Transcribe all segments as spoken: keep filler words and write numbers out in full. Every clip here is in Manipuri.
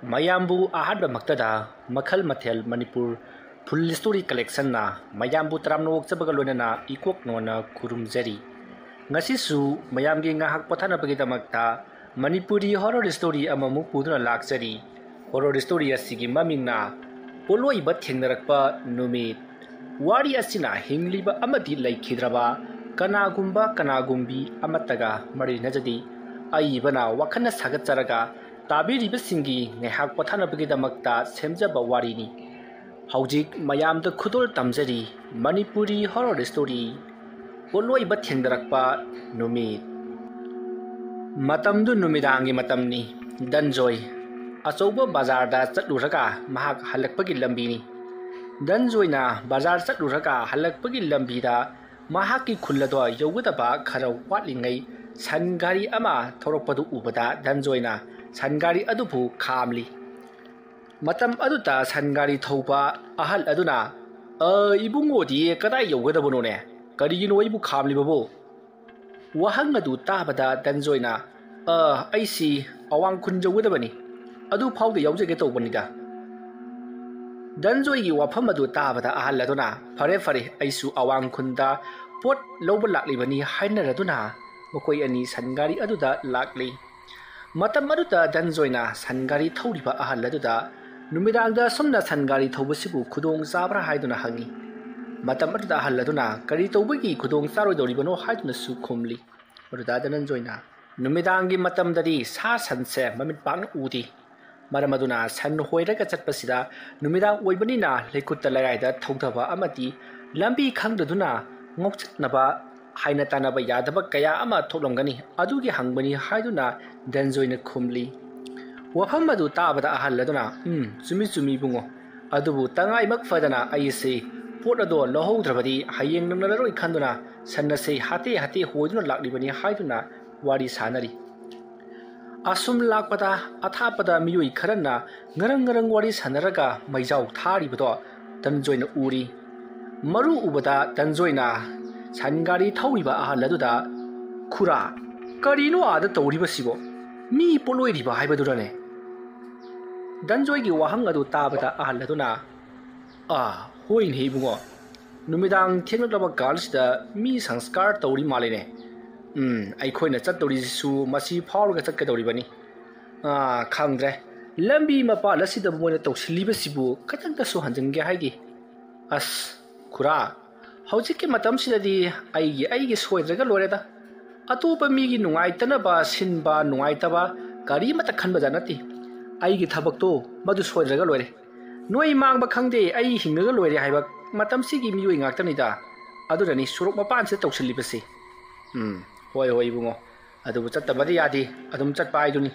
ꯃꯌꯥꯝꯕꯨ ꯑꯍꯥꯟꯕꯃꯛꯇꯗ ꯃꯈꯜ ꯃꯊꯦꯜ ꯃꯅꯤꯄꯨꯔ ꯐꯨꯜ ꯁ꯭ꯇꯣꯔꯤ ꯀꯂꯦꯛꯁꯟꯅ ꯃꯌꯥꯝꯕꯨ ꯇꯔꯥꯝꯅ ꯑꯣꯛꯆꯕꯒ ꯂꯣꯏꯅꯅ ꯏꯀꯣꯛ ꯅꯣꯟꯅ ꯈꯨꯔꯨꯝꯖꯔꯤ꯫ ꯉꯁꯤꯁꯨ ꯃꯌꯥꯝꯒꯤ ꯉꯥꯏꯍꯥꯛ ꯄꯣꯊꯥꯅꯕꯒꯤꯗꯃꯛꯇ ꯃꯅꯤꯄꯨꯔꯤ ꯍꯣꯔꯔ ꯁ꯭ꯇꯣꯔꯤ ꯑꯃꯃꯨꯛ ꯄꯨꯗꯨꯅ ꯂꯥꯛꯆꯔꯤ꯫ ꯍꯣꯔꯔ ꯁ꯭ꯇꯣꯔꯤ ꯑꯁꯤꯒꯤ ꯃꯃꯤꯡꯅ ꯄꯣꯠꯂꯣꯏꯕ ꯊꯦꯡꯅꯔꯛꯄ ꯅꯨꯃꯤꯠ꯫ ꯋꯥꯔꯤ ꯑꯁꯤꯅ ꯍꯤꯡꯂꯤꯕ ꯑꯃꯗꯤ ꯂꯩꯈꯤꯗ꯭ꯔꯕ ꯀꯅꯥꯒꯨꯝꯕ ꯀꯅꯥꯒꯨꯝꯕꯤ ꯑꯃꯠꯇꯒ ꯃꯔꯤ ꯂꯩꯅꯖꯗꯦ꯫ ꯑꯏꯕꯅ ꯋꯥꯈꯜꯅ ꯁꯥꯒꯠꯆꯔꯒ ꯇꯥꯕꯤꯔꯤꯕꯁꯤꯡꯒꯤ ꯉꯥꯏꯍꯥꯛ ꯄꯣꯊꯥꯅꯕꯒꯤꯗꯃꯛꯇ ꯁꯦꯝꯖꯕ ꯋꯥꯔꯤꯅꯤ꯫ ꯍꯧꯖꯤꯛ ꯃꯌꯥꯝꯗ ꯈꯨꯗꯣꯜ ꯇꯝꯖꯔꯤ ꯃꯅꯤꯄꯨꯔꯤ ꯍꯣꯔꯔ ꯁ꯭ꯇꯣꯔꯤ ꯄꯣꯠꯂꯣꯏꯕ ꯊꯦꯡꯅꯔꯛꯄ ꯅꯨꯃꯤꯠ꯫ ꯃꯇꯝꯗꯨ ꯅꯨꯃꯤꯗꯥꯡꯒꯤ ꯃꯇꯝꯅꯤ꯫ ꯗꯟꯖꯣꯏ ꯑꯆꯧꯕ ꯕꯖꯥꯔꯗ ꯆꯠꯂꯨꯔꯒ ꯃꯍꯥꯛ ꯍꯜꯂꯛꯄꯒꯤ ꯂꯝꯕꯤꯅꯤ꯫ ꯗꯟꯖꯣꯏꯅ ꯕꯖꯥꯔ ꯆꯠꯂꯨꯔꯒ ꯍꯜꯂꯛꯄꯒꯤ ꯂꯝꯕꯤꯗ ꯃꯍꯥꯛꯀꯤ ꯈꯨꯜ ꯑꯗꯣ ꯌꯧꯒꯗꯕ ꯈꯔ ꯋꯥꯠꯂꯤꯉꯩ ꯁꯟ ꯒꯥꯔꯤ ꯑꯃ ꯊꯧꯔꯛꯄꯗꯨ ꯎꯕꯗ ꯗꯟꯖꯣꯏꯅ ꯁꯟ ꯒꯥꯔꯤ ꯑꯗꯨꯕꯨ ꯈꯥꯝꯂꯤ꯫ ꯃꯇꯝ ꯑꯗꯨꯗ ꯁꯟ ꯒꯥꯔꯤ ꯊꯧꯕ ꯑꯍꯜ ꯑꯗꯨꯅ, "ꯑ, ꯏꯕꯨꯡꯉꯣꯗꯤ ꯀꯗꯥꯏ ꯌꯧꯒꯗꯕꯅꯣꯅꯦ? ꯀꯔꯤꯒꯤꯅꯣ ꯑꯩꯕꯨ ꯈꯥꯝꯂꯤꯕꯕꯨ?" ꯋꯥꯍꯪ ꯑꯗꯨ ꯇꯥꯕꯗ ꯗꯟꯖꯣꯏꯅ, "ꯑ, ꯑꯩꯁꯤ ꯑꯋꯥꯡ ꯈꯨꯟ ꯌꯧꯒꯗꯕꯅꯤ, ꯑꯗꯨ ꯐꯥꯎꯗ ꯌꯥꯎꯖꯒꯦ ꯇꯧꯕꯅꯤꯗ꯫" ꯗꯟꯖꯣꯏꯒꯤ ꯋꯥꯐꯝ ꯑꯗꯨ ꯇꯥꯕꯗ ꯑꯍꯜ ꯑꯗꯨꯅ, "ꯐꯔꯦ, ꯐꯔꯦ, ꯑꯩꯁꯨ ꯑꯋꯥꯡ ꯈꯨꯟꯗ ꯄꯣꯠ ꯂꯧꯕ ꯂꯥꯛꯂꯤꯕꯅꯤ" ꯍꯥꯏꯅꯔꯗꯨꯅ ꯃꯈꯣꯏ ꯑꯅꯤ ꯁꯟ ꯒꯥꯔꯤ ꯑꯗꯨꯗ ꯂꯥꯛꯂꯤ꯫ ꯃꯇꯝ ꯑꯗꯨꯗ ꯗꯟꯖꯣꯏꯅ ꯁꯟ ꯒꯥꯔꯤ ꯊꯧꯔꯤꯕ ꯑꯍꯜ ꯑꯗꯨꯗ, "ꯅꯨꯃꯤꯗꯥꯡꯗ ꯑꯁꯨꯝꯅ ꯁꯟ ꯒꯥꯔꯤ ꯊꯧꯕꯁꯤꯕꯨ ꯈꯨꯗꯣꯡ ꯆꯥꯕ꯭ꯔꯥ?" ꯍꯥꯏꯗꯨꯅ ꯍꯪꯉꯤ꯫ ꯃꯇꯝ ꯑꯗꯨꯗ ꯑꯍꯜ ꯑꯗꯨꯅ, "ꯀꯔꯤ ꯇꯧꯕꯒꯤ ꯈꯨꯗꯣꯡ ꯆꯥꯔꯣꯏꯗꯧꯔꯤꯕꯅꯣ?" ꯍꯥꯏꯗꯨꯅꯁꯨ ꯈꯨꯝꯂꯤ꯫ ꯃꯗꯨꯗ ꯗꯅꯟꯖꯣꯏꯅ, "ꯅꯨꯃꯤꯗꯥꯡꯒꯤ ꯃꯇꯝꯗꯗꯤ ꯁꯥ ꯁꯟꯁꯦ ꯃꯃꯤꯠ ꯄꯥꯛꯅ ꯎꯗꯦ꯫ ꯃꯔꯝ ꯑꯗꯨꯅ ꯁꯟ ꯍꯣꯏꯔꯒ ꯆꯠꯄꯁꯤꯗ ꯅꯨꯃꯤꯗꯥꯡ ꯑꯣꯏꯕꯅꯤꯅ ꯂꯩꯀꯨꯠꯇ ꯂꯩꯔꯥꯏꯗ ꯊꯧꯊꯕ ꯑꯃꯗꯤ ꯂꯝꯕꯤ ꯈꯪꯗꯗꯨꯅ ꯉꯥꯎꯆꯠꯅꯕ ꯍꯥꯏꯅ ꯇꯥꯟꯅꯕ ꯌꯥꯗꯕ ꯀꯌꯥ ꯑꯃ ꯊꯣꯛꯂꯝꯒꯅꯤ, ꯑꯗꯨꯒꯤ ꯍꯪꯕꯅꯤ" ꯍꯥꯏꯗꯨꯅ ꯗꯟꯖꯣꯏꯅ ꯈꯨꯝꯂꯤ꯫ ꯋꯥꯐꯝ ꯑꯗꯨ ꯇꯥꯕꯗ ꯑꯍꯜ ꯑꯗꯨꯅ, "ꯎꯝ, ꯆꯨꯝꯃꯤ ꯆꯨꯝꯃꯤ ꯏꯕꯨꯡꯉꯣ, ꯑꯗꯨꯕꯨ ꯇꯉꯥꯏꯃꯛ ꯐꯗꯅ ꯑꯩ ꯑꯁꯤ ꯄꯣꯠ ꯑꯗꯣ ꯂꯧꯍꯧꯗ꯭ꯔꯕꯗꯤ ꯍꯌꯦꯡ ꯅꯪꯅꯔꯔꯣꯏ ꯈꯟꯗꯨꯅ ꯁꯟ ꯑꯁꯤ ꯍꯥꯇꯦ ꯍꯥꯇꯦ ꯍꯣꯏꯗꯨꯅ ꯂꯥꯛꯂꯤꯕꯅꯤ" ꯍꯥꯏꯗꯨꯅ ꯋꯥꯔꯤ ꯁꯥꯅꯔꯤ꯫ ꯑꯁꯨꯝ ꯂꯥꯛꯄꯗ ꯑꯊꯥꯞꯄꯗ ꯃꯤꯑꯣꯏ ꯈꯔꯅ ꯉꯔꯪ ꯉꯔꯪ ꯋꯥꯔꯤ ꯁꯥꯟꯅꯔꯒ ꯃꯩꯖꯥꯎ ꯊꯥꯔꯤꯕꯗꯣ ꯗꯟꯖꯣꯏꯅ ꯎꯔꯤ꯫ ꯃꯔꯨ ꯎꯕꯗ ꯗꯟꯖꯣꯏꯅ ꯁꯟ ꯒꯥꯔꯤ ꯊꯧꯔꯤꯕ ꯑꯍꯜ ꯑꯗꯨꯗ, "ꯈꯨꯔꯥ, ꯀꯔꯤꯅꯣ ꯑꯥꯗ ꯇꯧꯔꯤꯕꯁꯤꯕꯣ? ꯃꯤ ꯄꯣꯠꯂꯣꯏꯔꯤꯕ ꯍꯥꯏꯕꯗꯨꯔꯅꯦ?" ꯙꯟꯖꯣꯏꯒꯤ ꯋꯥꯍꯪ ꯑꯗꯨ ꯇꯥꯕꯗ ꯑꯍꯜ ꯑꯗꯨꯅ, "ꯑꯥ, ꯍꯣꯏꯅꯦ ꯏꯕꯨꯡꯉꯣ, ꯅꯨꯃꯤꯗꯥꯡ ꯊꯦꯡꯂꯛꯂꯕ ꯀꯥꯟꯁꯤꯗ ꯃꯤ ꯁꯪꯁꯀꯥꯔ ꯇꯧꯔꯤ ꯃꯥꯜꯂꯦꯅꯦ꯫ ꯎꯝ, ꯑꯩꯈꯣꯏꯅ ꯆꯠꯇꯧꯔꯤꯁꯤꯁꯨ ꯃꯁꯤ ꯐꯥꯎꯔꯒ ꯆꯠꯀꯗꯧꯔꯤꯕꯅꯤ꯫ ꯑꯥ, ꯈꯪꯗ꯭ꯔꯦ, ꯂꯝꯕꯤ ꯃꯄꯥꯟ ꯑꯁꯤꯗ ꯃꯣꯏꯅ ꯇꯧꯁꯤꯜꯂꯤꯕꯁꯤꯕꯨ ꯈꯤꯇꯪꯗꯁꯨ ꯍꯟꯖꯤꯟꯒꯦ ꯍꯥꯏꯗꯦ꯫ ꯑꯁ, ꯈꯨꯔꯥ, ꯍꯧꯖꯤꯛꯀꯤ ꯃꯇꯝꯁꯤꯗꯗꯤ ꯑꯩꯒꯤ ꯑꯩꯒꯤ ꯁꯣꯏꯗ꯭ꯔꯒ ꯂꯣꯏꯔꯦꯗ꯫ ꯑꯇꯣꯞꯄ ꯃꯤꯒꯤ ꯅꯨꯡꯉꯥꯏꯇꯅꯕ ꯁꯤꯟꯕ ꯅꯨꯡꯉꯥꯏꯇꯕ ꯀꯔꯤꯃꯠꯇ ꯈꯟꯕꯖꯥꯠ ꯅꯠꯇꯦ꯫ ꯑꯩꯒꯤ ꯊꯕꯛꯇꯣ ꯃꯗꯨ ꯁꯣꯏꯗ꯭ꯔꯒ ꯂꯣꯏꯔꯦ꯫ ꯅꯣꯏ ꯃꯥꯡꯕ ꯈꯪꯗꯦ, ꯑꯩ ꯍꯤꯡꯉꯒ ꯂꯣꯏꯔꯦ ꯍꯥꯏꯕ ꯃꯇꯝꯁꯤꯒꯤ ꯃꯤꯑꯣꯏ ꯉꯥꯛꯇꯅꯤꯗ꯫ ꯑꯗꯨꯅꯅꯤ ꯁꯣꯔꯣꯛ ꯃꯄꯥꯟꯁꯤꯗ ꯇꯧꯁꯤꯜꯂꯤꯕꯁꯤ꯫ ꯎꯝ, ꯍꯣꯏ, ꯍꯣꯏ ꯏꯕꯨꯡꯉꯣ, ꯑꯗꯨꯕꯨ ꯆꯠꯇꯕꯗꯤ ꯌꯥꯗꯦ, ꯑꯗꯨꯝ ꯆꯠꯄ ꯍꯥꯏꯗꯨꯅꯤ꯫"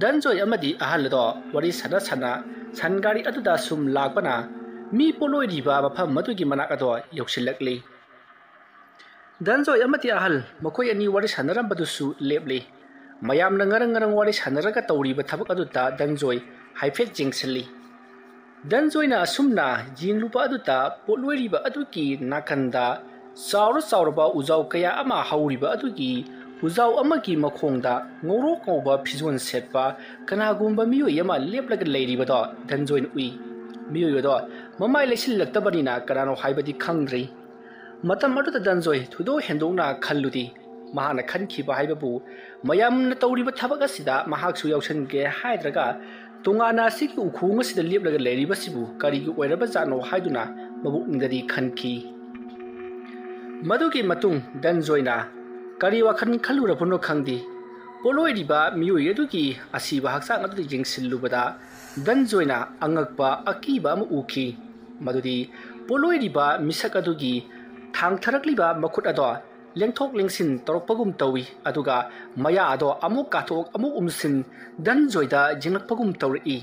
ꯙꯟꯖꯣꯏ ꯑꯃꯗꯤ ꯑꯍꯜ ꯑꯗꯣ ꯋꯥꯔꯤ ꯁꯥꯟꯅ ꯁꯥꯟꯅ ꯁꯟ ꯒꯥꯔꯤ ꯑꯗꯨꯗ ꯁꯨꯝ ꯂꯥꯛꯄꯅ ꯃꯤ ꯄꯣꯠꯂꯣꯏꯔꯤꯕ ꯃꯐꯝ ꯑꯗꯨꯒꯤ ꯃꯅꯥꯛ ꯑꯗꯣ ꯌꯧꯁꯤꯜꯂꯛꯂꯤ꯫ ꯙꯟꯖꯣꯏ ꯑꯃꯗꯤ ꯑꯍꯜ ꯃꯈꯣꯏ ꯑꯅꯤ ꯋꯥꯔꯤ ꯁꯥꯟꯅꯔꯝꯕꯗꯨꯁꯨ ꯂꯦꯞꯂꯤ꯫ ꯃꯌꯥꯝꯅ ꯉꯔꯪ ꯉꯔꯪ ꯋꯥꯔꯤ ꯁꯥꯟꯅꯔꯒ ꯇꯧꯔꯤꯕ ꯊꯕꯛ ꯑꯗꯨꯗ ꯙꯟꯖꯣꯏ ꯍꯥꯏꯐꯦꯠ ꯌꯦꯡꯁꯤꯜꯂꯤ꯫ ꯙꯟꯖꯣꯏꯅ ꯑꯁꯨꯝꯅ ꯌꯦꯡꯂꯨꯕ ꯑꯗꯨꯗ ꯄꯣꯠꯂꯣꯏꯔꯤꯕ ꯑꯗꯨꯒꯤ ꯅꯥꯀꯟꯗ ꯆꯥꯎꯔ ꯆꯥꯎꯔꯕ ꯎꯖꯥꯎ ꯀꯌꯥ ꯑꯃ ꯍꯧꯔꯤꯕ ꯑꯗꯨꯒꯤ ꯎꯖꯥꯎ ꯑꯃꯒꯤ ꯃꯈꯣꯡꯗ ꯉꯧꯔꯣꯛ ꯉꯧꯕ ꯐꯤꯖꯣꯜ ꯁꯦꯠꯄ ꯀꯅꯥꯒꯨꯝꯕ ꯃꯤꯑꯣꯏ ꯑꯃ ꯂꯦꯞꯂꯒ ꯂꯩꯔꯤꯕꯗꯣ ꯙꯟꯖꯣꯏꯅ ꯎꯏ꯫ ꯃꯤꯑꯣꯏ ꯑꯗꯣ ꯃꯃꯥꯏ ꯂꯩꯁꯤꯜꯂꯛꯇꯕꯅꯤꯅ ꯀꯅꯥꯅꯣ ꯍꯥꯏꯕꯗꯤ ꯈꯪꯗ꯭ꯔꯤ꯫ ꯃꯇꯝ ꯑꯗꯨꯗ ꯙꯟꯖꯣꯏ ꯊꯣꯏꯗꯣꯛ ꯍꯦꯟꯗꯣꯛꯅ ꯈꯜꯂꯨꯗꯦ꯫ ꯃꯍꯥꯛꯅ ꯈꯟꯈꯤꯕ ꯍꯥꯏꯕꯕꯨ ꯃꯌꯥꯝꯅ ꯇꯧꯔꯤꯕ ꯊꯕꯛ ꯑꯁꯤꯗ ꯃꯍꯥꯛꯁꯨ ꯌꯥꯎꯁꯟꯒꯦ ꯍꯥꯏꯗ꯭ꯔꯒ ꯇꯣꯉꯥꯟꯅ ꯑꯁꯤꯒꯤ ꯎꯈꯣꯡ ꯑꯁꯤꯗ ꯂꯦꯞꯂꯒ ꯂꯩꯔꯤꯕꯁꯤꯕꯨ ꯀꯔꯤꯒꯤ ꯑꯣꯏꯔꯕꯖꯥꯠꯅꯣ ꯍꯥꯏꯗꯨꯅ ꯃꯕꯨꯛꯅꯤꯡꯗꯗꯤ ꯈꯟꯈꯤ꯫ ꯃꯗꯨꯒꯤ ꯃꯇꯨꯡ ꯙꯟꯖꯣꯏꯅ ꯀꯔꯤ ꯋꯥꯈꯜ ꯈꯜꯂꯨꯔꯕꯅꯣ ꯈꯪꯗꯦ, ꯄꯣꯠꯂꯣꯏꯔꯤꯕ ꯃꯤꯑꯣꯏ ꯑꯗꯨꯒꯤ ꯑꯁꯤꯕ ꯍꯛꯆꯥꯡ ꯑꯗꯨꯗ ꯌꯦꯡꯁꯤꯜꯂꯨꯕꯗ ꯙꯟꯖꯣꯏꯅ ꯑꯉꯛꯄ ꯑꯀꯤꯕ ꯑꯃ ꯎꯈꯤ꯫ ꯃꯗꯨꯗꯤ ꯄꯣꯠꯂꯣꯏꯔꯤꯕ ꯃꯤꯁꯛ ꯑꯗꯨꯒꯤ ꯊꯥꯡꯊꯔꯛꯂꯤꯕ ꯃꯈꯨꯠ ꯑꯗꯣ ꯂꯦꯡꯊꯣꯛ ꯂꯦꯡꯁꯤꯟ ꯇꯧꯔꯛꯄꯒꯨꯝ ꯇꯧꯏ, ꯑꯗꯨꯒ ꯃꯌꯥ ꯑꯗꯣ ꯑꯃꯨꯛ ꯀꯥꯊꯣꯛ ꯑꯃꯨꯛ ꯎꯝꯁꯤꯟ ꯙꯟꯖꯣꯏꯗ ꯌꯦꯡꯂꯛꯄꯒꯨꯝ ꯇꯧꯔꯛꯏ꯫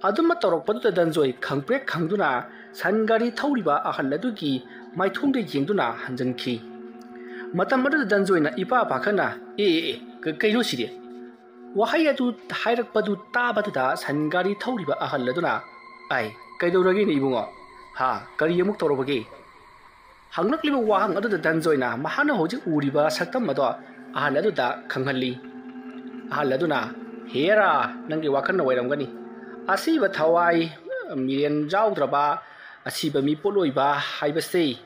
ꯑꯗꯨꯝꯅ ꯇꯧꯔꯛꯄꯗꯨꯗ ꯙꯟꯖꯣꯏ ꯈꯪꯄ꯭ꯔꯦꯛ ꯈꯪꯗꯨꯅ ꯁꯟ ꯒꯥꯔꯤ ꯊꯧꯔꯤꯕ ꯑꯍꯜ ꯑꯗꯨꯒꯤ ꯃꯥꯏꯊꯣꯡꯗ ꯌꯦꯡꯗꯨꯅ ꯍꯟꯖꯤꯟꯈꯤ꯫ ꯃꯇꯝ ꯑꯗꯨꯗ ꯙꯟꯖꯣꯏꯅ ꯏꯄꯥ ꯄꯥꯈꯠꯅ, "ꯑꯦ, ꯑꯦ, ꯑꯦ, ꯀ-, ꯀꯩꯅꯣ ꯁꯤꯗꯤ?" ꯋꯥꯍꯩ ꯑꯗꯨ ꯍꯥꯏꯔꯛꯄꯗꯨ ꯇꯥꯕꯗꯨꯗ ꯁꯟ ꯒꯥꯔꯤ ꯊꯧꯔꯤꯕ ꯑꯍꯜ ꯑꯗꯨꯅ, "ꯑꯥꯏ, ꯀꯩꯗꯧꯔꯒꯦꯅꯦ ꯏꯕꯨꯡꯉꯣ? ꯍꯥ, ꯀꯔꯤ ꯑꯃꯨꯛ ꯇꯧꯔꯕꯒꯦ?" ꯍꯪꯂꯛꯂꯤꯕ ꯋꯥꯍꯪ ꯑꯗꯨꯗ ꯙꯟꯖꯣꯏꯅ ꯃꯍꯥꯛꯅ ꯍꯧꯖꯤꯛ ꯎꯔꯤꯕ ꯁꯛꯇꯝ ꯑꯗꯣ ꯑꯍꯜ ꯑꯗꯨꯗ ꯈꯪꯍꯜꯂꯤ꯫ ꯑꯍꯜ ꯑꯗꯨꯅ, ꯍꯦꯔꯥ, ꯅꯪꯒꯤ ꯋꯥꯈꯜꯅ ꯑꯣꯏꯔꯝꯒꯅꯤ꯫ ꯑꯁꯤꯕ ꯊꯋꯥꯏ, ꯃꯤꯔꯦꯟ ꯌꯥꯎꯗ꯭ꯔꯕ ꯑꯁꯤꯕ ꯃꯤ ꯄꯣꯠꯂꯣꯏꯕ ꯍꯥꯏꯕꯁꯤ,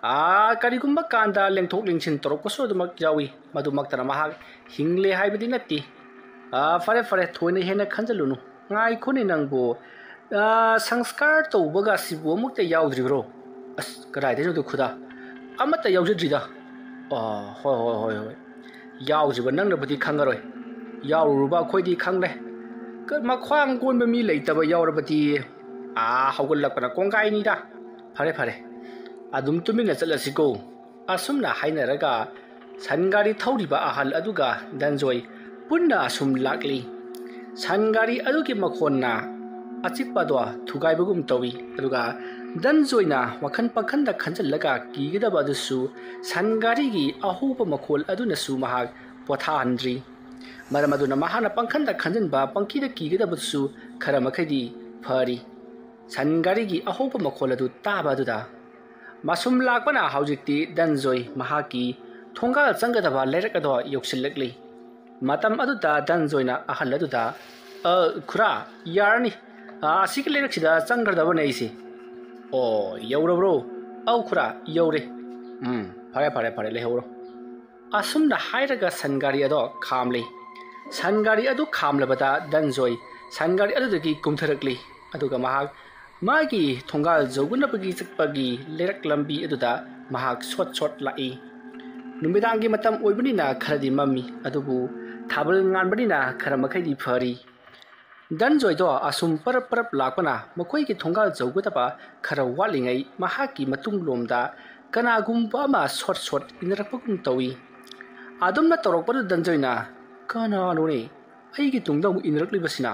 ꯑꯥ, ꯀꯔꯤꯒꯨꯝꯕ ꯀꯥꯟꯗ ꯂꯦꯡꯊꯣꯛ ꯂꯦꯡꯁꯤꯟ ꯇꯧꯔꯛꯄꯁꯨ ꯑꯗꯨꯃꯛ ꯌꯥꯎꯏ꯫ ꯃꯗꯨꯃꯛꯇꯅ ꯃꯍꯥꯛ ꯍꯤꯡꯂꯦ ꯍꯥꯏꯕꯗꯤ ꯅꯠꯇꯦ꯫ ꯑꯥ, ꯐꯔꯦ, ꯐꯔꯦ, ꯊꯣꯏꯅ ꯍꯦꯟꯅ ꯈꯟꯖꯜꯂꯨꯅꯨ꯫ ꯉꯥꯏꯈꯣꯅꯦ ꯅꯪꯕꯨ, ꯑꯥ, ꯁꯪꯁꯀꯥꯔ ꯇꯧꯕꯒ ꯁꯤꯕꯨ ꯑꯃꯨꯛꯇ ꯌꯥꯎꯗ꯭ꯔꯤꯕ꯭ꯔꯣ? ꯑꯁ, ꯀꯗꯥꯏꯗꯩꯅꯣꯗ ꯈꯨꯗꯥ? ꯑꯃꯠꯇ ꯌꯥꯎꯖꯗ꯭ꯔꯤꯗ꯫ ꯑꯥ, ꯍꯣꯏ, ꯍꯣꯏ, ꯍꯣꯏ, ꯍꯣꯏ꯫ ꯌꯥꯎꯗ꯭ꯔꯤꯕ ꯅꯪꯅꯕꯨꯗꯤ ꯈꯪꯉꯔꯣꯏ꯫ ꯌꯥꯎꯔꯨꯔꯕ ꯑꯩꯈꯣꯏꯗꯤ ꯈꯪꯂꯦ꯫ ꯀ-, ꯃꯈ꯭ꯋꯥꯡ ꯀꯣꯟꯕ ꯃꯤ ꯂꯩꯇꯕ ꯌꯥꯎꯔꯕꯗꯤ, ꯑꯥ, ꯍꯧꯒꯠꯂꯛꯄꯅ ꯀꯣꯡꯒꯥꯏꯅꯤꯗ꯫ ꯐꯔꯦ, ꯐꯔꯦ꯫ ꯑꯗꯨꯝ ꯇꯨꯃꯤꯟꯅ ꯆꯠꯂꯁꯤꯀꯣ꯫ ꯑꯁꯨꯝꯅ ꯍꯥꯏꯅꯔꯒ ꯁꯟ ꯒꯥꯔꯤ ꯊꯧꯔꯤꯕ ꯑꯍꯜ ꯑꯗꯨꯒ ꯗꯟꯖꯣꯏ ꯄꯨꯟꯅ ꯑꯁꯨꯝ ꯂꯥꯛꯂꯤ꯫ ꯁꯟ ꯒꯥꯔꯤ ꯑꯗꯨꯒꯤ ꯃꯈꯣꯟꯅ ꯑꯆꯤꯛꯄꯗꯣ ꯊꯨꯒꯥꯏꯕꯒꯨꯝ ꯇꯧꯏ꯫ ꯑꯗꯨꯒ ꯗꯟꯖꯣꯏꯅ ꯋꯥꯈꯜ ꯄꯪꯈꯟꯗ ꯈꯟꯖꯤꯜꯂꯒ ꯀꯤꯒꯗꯕ ꯑꯗꯨꯁꯨ ꯁꯟ ꯒꯥꯔꯤꯒꯤ ꯑꯍꯧꯕ ꯃꯈꯣꯜ ꯑꯗꯨꯅꯁꯨ ꯃꯍꯥꯛ ꯄꯣꯊꯥꯍꯟꯗ꯭ꯔꯤ꯫ ꯃꯔꯝ ꯑꯗꯨꯅ ꯃꯍꯥꯛꯅ ꯄꯪꯈꯟꯗ ꯈꯟꯖꯤꯟꯕ, ꯄꯪꯀꯤꯗ ꯀꯤꯒꯗꯕꯗꯨꯁꯨ ꯈꯔ ꯃꯈꯩꯗꯤ ꯐꯔꯤ꯫ ꯁꯟ ꯒꯥꯔꯤꯒꯤ ꯑꯍꯧꯕ ꯃꯈꯣꯜ ꯑꯗꯨ ꯇꯥꯕ ꯑꯗꯨꯗ ꯃꯁꯨꯝ ꯂꯥꯛꯄꯅ ꯍꯧꯖꯤꯛꯇꯤ ꯗꯟꯖꯣꯏ ꯃꯍꯥꯛꯀꯤ ꯊꯣꯡꯒꯥꯜ ꯆꯪꯒꯗꯕ ꯂꯩꯔꯛ ꯑꯗꯣ ꯌꯧꯁꯤꯜꯂꯛꯂꯤ꯫ ꯃꯇꯝ ꯑꯗꯨꯗ ꯗꯟꯖꯣꯏꯅ ꯑꯍꯜ ꯑꯗꯨꯗ, "ꯑ, ꯈꯨꯔꯥ, ꯌꯥꯔꯅꯤ꯫ ꯑ, ꯑꯁꯤꯒꯤ ꯂꯩꯔꯛꯁꯤꯗ ꯆꯪꯈ꯭ꯔꯗꯕꯅꯦ ꯑꯩꯁꯦ꯫" "ꯑꯣ, ꯌꯧꯔꯕ꯭ꯔꯣ?" "ꯑꯧ ꯈꯨꯔꯥ, ꯌꯧꯔꯦ꯫" "ꯎꯝ, ꯐꯔꯦ, ꯐꯔꯦ, ꯐꯔꯦ, ꯂꯩꯍꯧꯔꯣ꯫" ꯑꯁꯨꯝꯅ ꯍꯥꯏꯔꯒ ꯁꯟ ꯒꯥꯔꯤ ꯑꯗꯣ ꯈꯥꯝꯂꯦ꯫ ꯁꯟ ꯒꯥꯔꯤ ꯑꯗꯨ ꯈꯥꯝꯂꯕꯗ ꯗꯟꯖꯣꯏ ꯁꯟ ꯒꯥꯔꯤ ꯑꯗꯨꯗꯒꯤ ꯀꯨꯝꯊꯔꯛꯂꯤ꯫ ꯑꯗꯨꯒ ꯃꯍꯥꯛ ꯃꯥꯒꯤ ꯊꯣꯡꯒꯥꯜ ꯌꯧꯒꯅꯕꯒꯤ ꯆꯠꯄꯒꯤ ꯂꯩꯔꯛ ꯂꯝꯕꯤ ꯑꯗꯨꯗ ꯃꯍꯥꯛ ꯁꯣꯠ ꯁꯣꯠ ꯂꯥꯛꯏ꯫ ꯅꯨꯃꯤꯗꯥꯡꯒꯤ ꯃꯇꯝ ꯑꯣꯏꯕꯅꯤꯅ ꯈꯔꯗꯤ ꯃꯝꯃꯤ, ꯑꯗꯨꯕꯨ ꯊꯥꯕꯜ ꯉꯥꯟꯕꯅꯤꯅ ꯈꯔ ꯃꯈꯩꯗꯤ ꯐꯔꯤ꯫ ꯗꯟꯖꯣꯏꯗꯣ ꯑꯁꯨꯝ ꯄꯔꯞ ꯄꯔꯞ ꯂꯥꯛꯄꯅ ꯃꯈꯣꯏꯒꯤ ꯊꯣꯡꯒꯥꯜ ꯌꯧꯒꯗꯕ ꯈꯔ ꯋꯥꯠꯂꯤꯉꯩ ꯃꯍꯥꯛꯀꯤ ꯃꯇꯨꯡꯂꯣꯝꯗ ꯀꯅꯥꯒꯨꯝꯕ ꯑꯃ ꯁꯣꯠ ꯁꯣꯠ ꯏꯟꯅꯔꯛꯄꯒꯨꯝ ꯇꯧꯏ꯫ ꯑꯗꯨꯝꯅ ꯇꯧꯔꯛꯄꯗꯨ ꯗꯟꯖꯣꯏꯅ, "ꯀꯅꯥꯅꯣꯅꯦ? ꯑꯩꯒꯤ ꯇꯨꯡꯗ ꯑꯃꯨꯛ ꯏꯟꯅꯔꯛꯂꯤꯕꯁꯤꯅ?"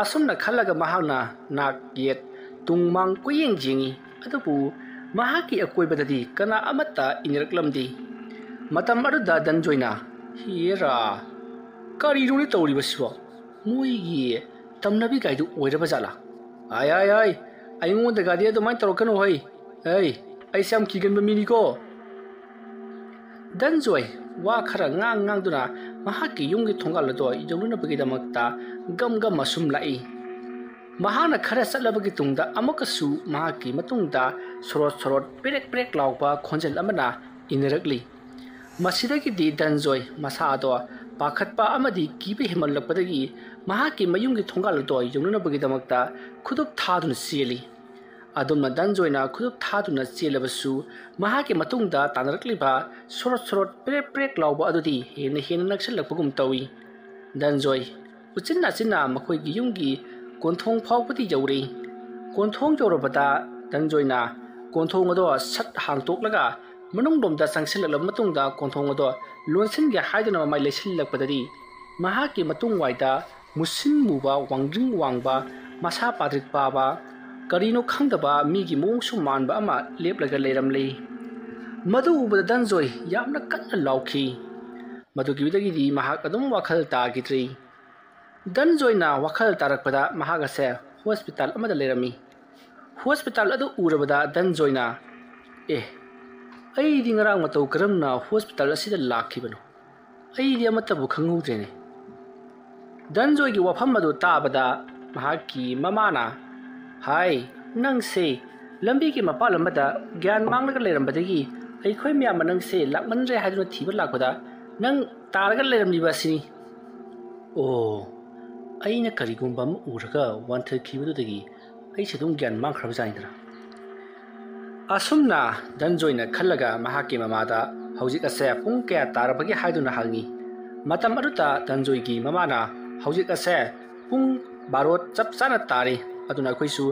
ꯑꯁꯨꯝꯅ ꯈꯜꯂꯒ ꯃꯍꯥꯛꯅ ꯅꯥꯛ ꯌꯦꯠ ꯇꯨꯡ ꯃꯥꯡ ꯀꯣꯏꯌꯦꯡ ꯌꯦꯡꯏ, ꯑꯗꯨꯕꯨ ꯃꯍꯥꯛꯀꯤ ꯑꯀꯣꯏꯕꯗꯗꯤ ꯀꯅꯥ ꯑꯃꯠꯇ ꯏꯟꯅꯔꯛꯂꯝꯗꯦ꯫ ꯃꯇꯝ ꯑꯗꯨꯗ ꯗꯟꯖꯣꯏꯅ, "ꯍꯦꯔꯥ, ꯀꯔꯤꯅꯣꯅꯦ ꯇꯧꯔꯤꯕꯁꯤꯕꯣ? ꯃꯣꯏꯒꯤ ꯇꯝꯅꯕꯤ ꯒꯥꯏꯗꯨ ꯑꯣꯏꯔꯕ ꯖꯥꯠꯂꯥ? ꯑꯥꯏ, ꯑꯥꯏ, ꯑꯥꯏ, ꯑꯩꯉꯣꯟꯗꯒꯗꯤ ꯑꯗꯨꯃꯥꯏꯅ ꯇꯧꯔꯛꯀꯅꯨ ꯍꯩ꯫ ꯑꯩ, ꯑꯩꯁꯦ ꯌꯥꯝ ꯀꯤꯒꯟꯕ ꯃꯤꯅꯤꯀꯣ꯫" ꯗꯟꯖꯣꯏ ꯋꯥ ꯈꯔ ꯉꯥꯡ ꯉꯥꯡꯗꯨꯅ ꯃꯍꯥꯛꯀꯤ ꯌꯨꯝꯒꯤ ꯊꯣꯡꯒꯥꯜ ꯑꯗꯣ ꯌꯧꯅꯅꯕꯒꯤꯗꯃꯛꯇ ꯒꯝ ꯒꯝ ꯑꯁꯨꯝ ꯂꯥꯛꯏ꯫ ꯃꯍꯥꯛꯅ ꯈꯔ ꯆꯠꯂꯕꯒꯤ ꯇꯨꯡꯗ ꯑꯃꯨꯛꯀꯁꯨ ꯃꯍꯥꯛꯀꯤ ꯃꯇꯨꯡꯗ ꯁꯣꯔꯣꯠ ꯁꯣꯔꯣꯠ ꯄꯦꯔꯦꯛ ꯄꯦꯔꯦꯛ ꯂꯥꯎꯕ ꯈꯣꯟꯖꯦꯜ ꯑꯃꯅ ꯏꯟꯅꯔꯛꯂꯤ꯫ ꯃꯁꯤꯗꯒꯤꯗꯤ ꯙꯟꯖꯣꯏ ꯃꯁꯥꯗꯣ ꯄꯥꯈꯠꯄ ꯑꯃꯗꯤ ꯀꯤꯕ ꯍꯦꯟꯃꯜꯂꯛꯄꯗꯒꯤ ꯃꯍꯥꯛꯀꯤ ꯃꯌꯨꯝꯒꯤ ꯊꯣꯡꯒꯥꯜ ꯑꯗꯣ ꯌꯧꯅꯅꯕꯒꯤꯗꯃꯛꯇ ꯈꯨꯗꯨꯞ ꯊꯥꯗꯨꯅ ꯆꯦꯜꯂꯤ꯫ ꯑꯗꯨꯝꯅ ꯙꯟꯖꯣꯏꯅ ꯈꯨꯗꯨꯞ ꯊꯥꯗꯨꯅ ꯆꯦꯜꯂꯕꯁꯨ ꯃꯍꯥꯛꯀꯤ ꯃꯇꯨꯡꯗ ꯇꯥꯟꯅꯔꯛꯂꯤꯕ ꯁꯣꯔꯣꯠ ꯁꯣꯔꯣꯠ ꯄ꯭ꯔꯦꯛ ꯄ꯭ꯔꯦꯛ ꯂꯥꯎꯕ ꯑꯗꯨꯗꯤ ꯍꯦꯟꯅ ꯍꯦꯟꯅ ꯅꯛꯁꯤꯜꯂꯛꯄꯒꯨꯝ ꯇꯧꯏ꯫ ꯙꯟꯖꯣꯏ ꯎꯆꯤꯟ ꯅꯥꯆꯤꯟꯅ ꯃꯈꯣꯏꯒꯤ ꯌꯨꯝꯒꯤ ꯀꯣꯟꯊꯣꯡ ꯐꯥꯎꯕꯗꯤ ꯌꯧꯔꯦ꯫ ꯀꯣꯟꯊꯣꯡ ꯌꯧꯔꯕꯗ ꯙꯟꯖꯣꯏꯅ ꯀꯣꯟꯊꯣꯡ ꯑꯗꯣ ꯁꯠ ꯍꯥꯡꯇꯣꯛꯂꯒ ꯃꯅꯨꯡꯂꯣꯝꯗ ꯆꯪꯁꯤꯜꯂꯛꯂꯕ ꯃꯇꯨꯡꯗ ꯀꯣꯟꯊꯣꯡ ꯑꯗꯣ ꯂꯣꯟꯁꯤꯟꯒꯦ ꯍꯥꯏꯗꯨꯅ ꯃꯃꯥꯏ ꯂꯩꯁꯤꯜꯂꯛꯄꯗꯗꯤ ꯃꯍꯥꯛꯀꯤ ꯃꯇꯨꯡ ꯋꯥꯏꯗ ꯃꯨꯁꯤꯟ ꯃꯨꯕ, ꯋꯥꯡꯗ꯭ꯔꯤꯡ ꯋꯥꯡꯕ, ꯃꯁꯥ ꯄꯥꯗ꯭ꯔꯤꯛ ꯄꯥꯕ, ꯀꯔꯤꯅꯣ ꯈꯪꯗꯕ ꯃꯤꯒꯤ ꯃꯑꯣꯡꯁꯨ ꯃꯥꯟꯕ ꯑꯃ ꯂꯦꯞꯂꯒ ꯂꯩꯔꯝꯂꯦ꯫ ꯃꯗꯨ ꯎꯕꯗ ꯙꯟꯖꯣꯏ ꯌꯥꯝꯅ ꯀꯟꯅ ꯂꯥꯎꯈꯤ꯫ ꯃꯗꯨꯒꯤꯗꯒꯤꯗꯤ ꯃꯍꯥꯛ ꯑꯗꯨꯝ ꯋꯥꯈꯜ ꯇꯥꯈꯤꯗ꯭ꯔꯦ꯫ ꯙꯟꯖꯣꯏꯅ ꯋꯥꯈꯜ ꯇꯥꯔꯛꯄꯗ ꯃꯍꯥꯛ ꯑꯁꯦ ꯍꯣꯁꯄꯤꯇꯥꯜ ꯑꯃꯗ ꯂꯩꯔꯝꯃꯤ꯫ ꯍꯣꯁꯄꯤꯇꯥꯜ ꯑꯗꯨ ꯎꯔꯕꯗ ꯙꯟꯖꯣꯏꯅ, "ꯑꯦ, ꯑꯩꯗꯤ ꯉꯔꯥꯡ ꯃꯇꯧ ꯀꯔꯝꯅ ꯍꯣꯁꯄꯤꯇꯥꯜ ꯑꯁꯤꯗ ꯂꯥꯛꯈꯤꯕꯅꯣ? ꯑꯩꯗꯤ ꯑꯃꯠꯇꯕꯨ ꯈꯪꯍꯧꯗ꯭ꯔꯦꯅꯦ꯫" ꯙꯟꯖꯣꯏꯒꯤ ꯋꯥꯐꯝ ꯑꯗꯨ ꯇꯥꯕꯗ ꯃꯍꯥꯛꯀꯤ ꯃꯃꯥꯅ, "ꯍꯥꯏ, ꯅꯪꯁꯦ ꯂꯝꯕꯤꯒꯤ ꯃꯄꯥꯜ ꯑꯃꯗ ꯒ꯭ꯌꯥꯟ ꯃꯥꯡꯂꯒ ꯂꯩꯔꯝꯕꯗꯒꯤ ꯑꯩꯈꯣꯏ ꯃꯌꯥꯝꯅ ꯅꯪꯁꯦ ꯂꯥꯛꯃꯟꯗ꯭ꯔꯦ ꯍꯥꯏꯗꯨꯅ ꯊꯤꯕ ꯂꯥꯛꯄꯗ ꯅꯪ ꯇꯥꯔꯒ ꯂꯩꯔꯝꯂꯤꯕ ꯑꯁꯤꯅꯤ꯫" "ꯑꯣ, ꯑꯩꯅ ꯀꯔꯤꯒꯨꯝꯕ ꯑꯃ ꯎꯔꯒ ꯋꯥꯟꯊꯈꯤꯕꯗꯨꯗꯒꯤ ꯑꯩꯁꯦ ꯑꯗꯨꯝ ꯒ꯭ꯌꯥꯟ ꯃꯥꯡꯈ꯭ꯔꯕꯖꯥꯠꯅꯤꯗꯅ꯫" ꯑꯁꯨꯝꯅ ꯙꯟꯖꯣꯏꯅ ꯈꯜꯂꯒ ꯃꯍꯥꯛꯀꯤ ꯃꯃꯥꯗ ꯍꯧꯖꯤꯛ ꯑꯁꯦ ꯄꯨꯡ ꯀꯌꯥ ꯇꯥꯔꯕꯒꯦ ꯍꯥꯏꯗꯨꯅ ꯍꯪꯉꯤ꯫ ꯃꯇꯝ ꯑꯗꯨꯗ ꯙꯟꯖꯣꯏꯒꯤ ꯃꯃꯥꯅ, "ꯍꯧꯖꯤꯛ ꯑꯁꯦ ꯄꯨꯡ ꯕꯥꯔꯣ ꯆꯞ ꯆꯥꯅ ꯇꯥꯔꯦ, ꯑꯗꯨꯅ ꯑꯩꯈꯣꯏꯁꯨ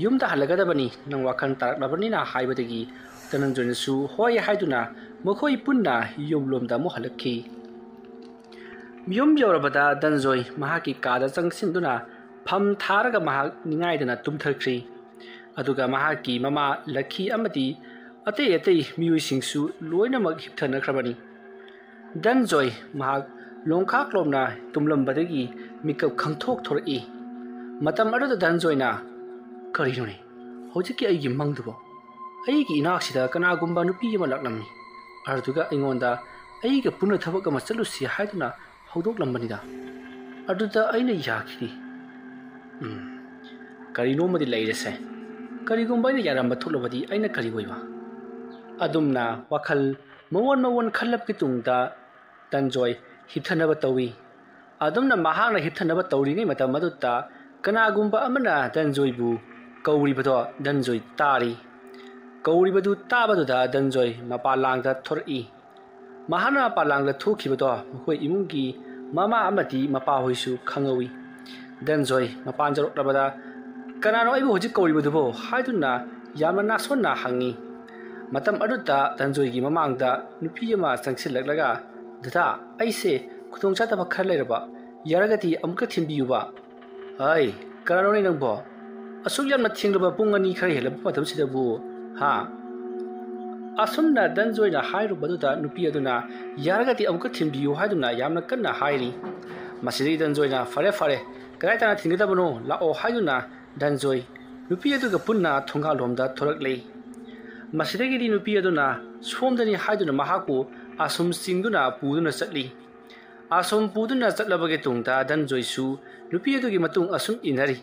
ꯌꯨꯝꯗ ꯍꯜꯂꯒꯗꯕꯅꯤ, ꯅꯪ ꯋꯥꯈꯜ ꯇꯥꯔꯛꯂꯕꯅꯤꯅ" ꯍꯥꯏꯕꯗꯒꯤ ꯙꯅꯟꯖꯣꯏꯅꯁꯨ ꯍꯣꯏ ꯍꯥꯏꯗꯨꯅ ꯃꯈꯣꯏ ꯄꯨꯟꯅ ꯌꯨꯝꯂꯣꯝꯗ ꯑꯃꯨꯛ ꯍꯜꯂꯛꯈꯤ꯫ ꯌꯨꯝ ꯌꯧꯔꯕꯗ ꯙꯅꯟꯖꯣꯏ ꯃꯍꯥꯛꯀꯤ ꯀꯥꯗ ꯆꯪꯁꯤꯟꯗꯨꯅ ꯐꯝ ꯊꯥꯔꯒ ꯃꯍꯥꯛ ꯅꯤꯡꯉꯥꯏꯗꯅ ꯇꯨꯝꯊꯈ꯭ꯔꯤ꯫ ꯑꯗꯨꯒ ꯃꯍꯥꯛꯀꯤ ꯃꯃꯥ ꯂꯛꯈꯤ ꯑꯃꯗꯤ ꯑꯇꯩ ꯑꯇꯩ ꯃꯤꯑꯣꯏꯁꯤꯡꯁꯨ ꯂꯣꯏꯅꯃꯛ ꯍꯤꯞꯊꯅꯈ꯭ꯔꯕꯅꯤ꯫ ꯙꯅꯟꯖꯣꯏ ꯃꯍꯥꯛ ꯂꯣꯡꯈꯥꯛ ꯂꯣꯝꯅ ꯇꯨꯝꯂꯝꯕꯗꯒꯤ ꯃꯤꯀꯞ ꯈꯪꯊꯣꯛ ꯊꯣꯔꯛꯏ꯫ ꯃꯇꯝ ꯑꯗꯨꯗ ꯙꯅꯟꯖꯣꯏꯅ, "ꯀꯔꯤꯅꯣꯅꯦ ꯍꯧꯖꯤꯛꯀꯤ ꯑꯩꯒꯤ ꯃꯪꯗꯨꯕꯣ? ꯑꯩꯒꯤ ꯏꯅꯥꯛꯁꯤꯗ ꯀꯅꯥꯒꯨꯝꯕ ꯅꯨꯄꯤ ꯑꯃ ꯂꯥꯛꯂꯝꯃꯤ꯫ ꯑꯗꯨꯒ ꯑꯩꯉꯣꯟꯗ ꯑꯩꯒ ꯄꯨꯟꯅ ꯊꯕꯛ ꯑꯃ ꯆꯠꯂꯨꯁꯤ ꯍꯥꯏꯗꯨꯅ ꯍꯧꯗꯣꯛꯂꯝꯕꯅꯤꯗ꯫ ꯑꯗꯨꯗ ꯑꯩꯅ ꯌꯥꯈꯤꯗꯦ꯫ ꯎꯝ, ꯀꯔꯤꯅꯣꯃꯗꯤ ꯂꯩꯔꯦꯁꯦ꯫ ꯀꯔꯤꯒꯨꯝꯕ ꯑꯩꯅ ꯌꯥꯔꯝꯕ ꯊꯣꯛꯂꯕꯗꯤ ꯑꯩꯅ ꯀꯔꯤ ꯑꯣꯏꯕ? ꯑꯗꯨꯝꯅ ꯋꯥꯈꯜ ꯃꯑꯣꯟ ꯃꯑꯣꯟ ꯈꯜꯂꯕꯒꯤ ꯇꯨꯡꯗ ꯗꯟꯖꯣꯏ ꯍꯤꯞꯊꯅꯕ ꯇꯧꯏ꯫ ꯑꯗꯨꯝꯅ ꯃꯍꯥꯛꯅ ꯍꯤꯞꯊꯅꯕ ꯇꯧꯔꯤꯉꯩ ꯃꯇꯝ ꯑꯗꯨꯗ ꯀꯅꯥꯒꯨꯝꯕ ꯑꯃꯅ ꯗꯟꯖꯣꯏꯕꯨ ꯀꯧꯔꯤꯕꯗꯣ ꯗꯟꯖꯣꯏ ꯇꯥꯔꯤ꯫ ꯀꯧꯔꯤꯕꯗꯨ ꯇꯥꯕꯗꯨꯗ ꯗꯟꯖꯣꯏ ꯃꯄꯥꯟꯂꯥꯡꯗ ꯊꯣꯔꯛꯏ꯫ ꯃꯍꯥꯛꯅ ꯃꯄꯥꯟꯂꯥꯡꯗ ꯊꯣꯛꯈꯤꯕꯗꯣ ꯃꯈꯣꯏ ꯏꯃꯨꯡꯒꯤ ꯃꯃꯥ ꯑꯃꯗꯤ ꯃꯄꯥꯍꯣꯏꯁꯨ ꯈꯪꯍꯧꯏ꯫ ꯗꯟꯖꯣꯏ ꯃꯄꯥꯟ ꯌꯧꯔꯛꯂꯕꯗ "ꯀꯅꯥꯅꯣ ꯑꯩꯕꯨ ꯍꯧꯖꯤꯛ ꯀꯧꯔꯤꯕꯗꯨꯕꯣ?" ꯍꯥꯏꯗꯨꯅ ꯌꯥꯝꯅ ꯅꯥꯁꯣꯟꯅ ꯍꯪꯉꯤ꯫ ꯃꯇꯝ ꯑꯗꯨꯗ ꯗꯟꯖꯣꯏꯒꯤ ꯃꯃꯥꯡꯗ ꯅꯨꯄꯤ ꯑꯃ ꯆꯪꯁꯤꯜꯂꯛꯂꯒ, "ꯗꯗꯥ, ꯑꯩꯁꯦ ꯈꯨꯗꯣꯡꯆꯥꯗꯕ ꯈꯔ ꯂꯩꯔꯕ, ꯌꯥꯔꯒꯗꯤ ꯑꯃꯨꯛꯇ ꯊꯤꯟꯕꯤꯌꯨꯕ꯫" "ꯍꯩ, ꯀꯅꯥꯅꯣꯅꯦ ꯅꯪꯕꯣ? ꯑꯁꯨꯛ ꯌꯥꯝꯅ ꯊꯦꯡꯂꯕ ꯄꯨꯡ ꯑꯅꯤ ꯈꯔ ꯍꯦꯜꯂꯕ ꯃꯇꯝꯁꯤꯗꯕꯨ, ꯍꯥ?" ꯑꯁꯨꯝꯅ ꯗꯟꯖꯣꯏꯅ ꯍꯥꯏꯔꯨꯕꯗꯨꯗ ꯅꯨꯄꯤ ꯑꯗꯨꯅ "ꯌꯥꯔꯒꯗꯤ ꯑꯃꯨꯛꯀ ꯊꯤꯟꯕꯤꯌꯨ" ꯍꯥꯏꯗꯨꯅ ꯌꯥꯝꯅ ꯀꯟꯅ ꯍꯥꯏꯔꯤ꯫ ꯃꯁꯤꯗꯒꯤ ꯗꯟꯖꯣꯏꯅ "ꯐꯔꯦ, ꯐꯔꯦ, ꯀꯗꯥꯏ ꯇꯥꯟꯅ ꯊꯤꯟꯒꯗꯕꯅꯣ? ꯂꯥꯛꯑꯣ" ꯍꯥꯏꯗꯨꯅ ꯗꯟꯖꯣꯏ ꯅꯨꯄꯤ ꯑꯗꯨꯒ ꯄꯨꯟꯅ ꯊꯣꯡꯒꯥꯜꯂꯣꯝꯗ ꯊꯣꯔꯛꯂꯦ꯫ ꯃꯁꯤꯗꯒꯤꯗꯤ ꯅꯨꯄꯤ ꯑꯗꯨꯅ ꯁꯣꯝꯗꯅꯤ ꯍꯥꯏꯗꯨꯅ ꯃꯍꯥꯛꯄꯨ ꯑꯁꯨꯝ ꯆꯤꯡꯗꯨꯅ ꯄꯨꯗꯨꯅ ꯆꯠꯂꯤ꯫ ꯑꯁꯨꯝ ꯄꯨꯗꯨꯅ ꯆꯠꯂꯕꯒꯤ ꯇꯨꯡꯗ ꯗꯟꯖꯣꯏꯁꯨ ꯅꯨꯄꯤ ꯑꯗꯨꯒꯤ ꯃꯇꯨꯡ ꯑꯁꯨꯝ ꯏꯟꯅꯔꯤ꯫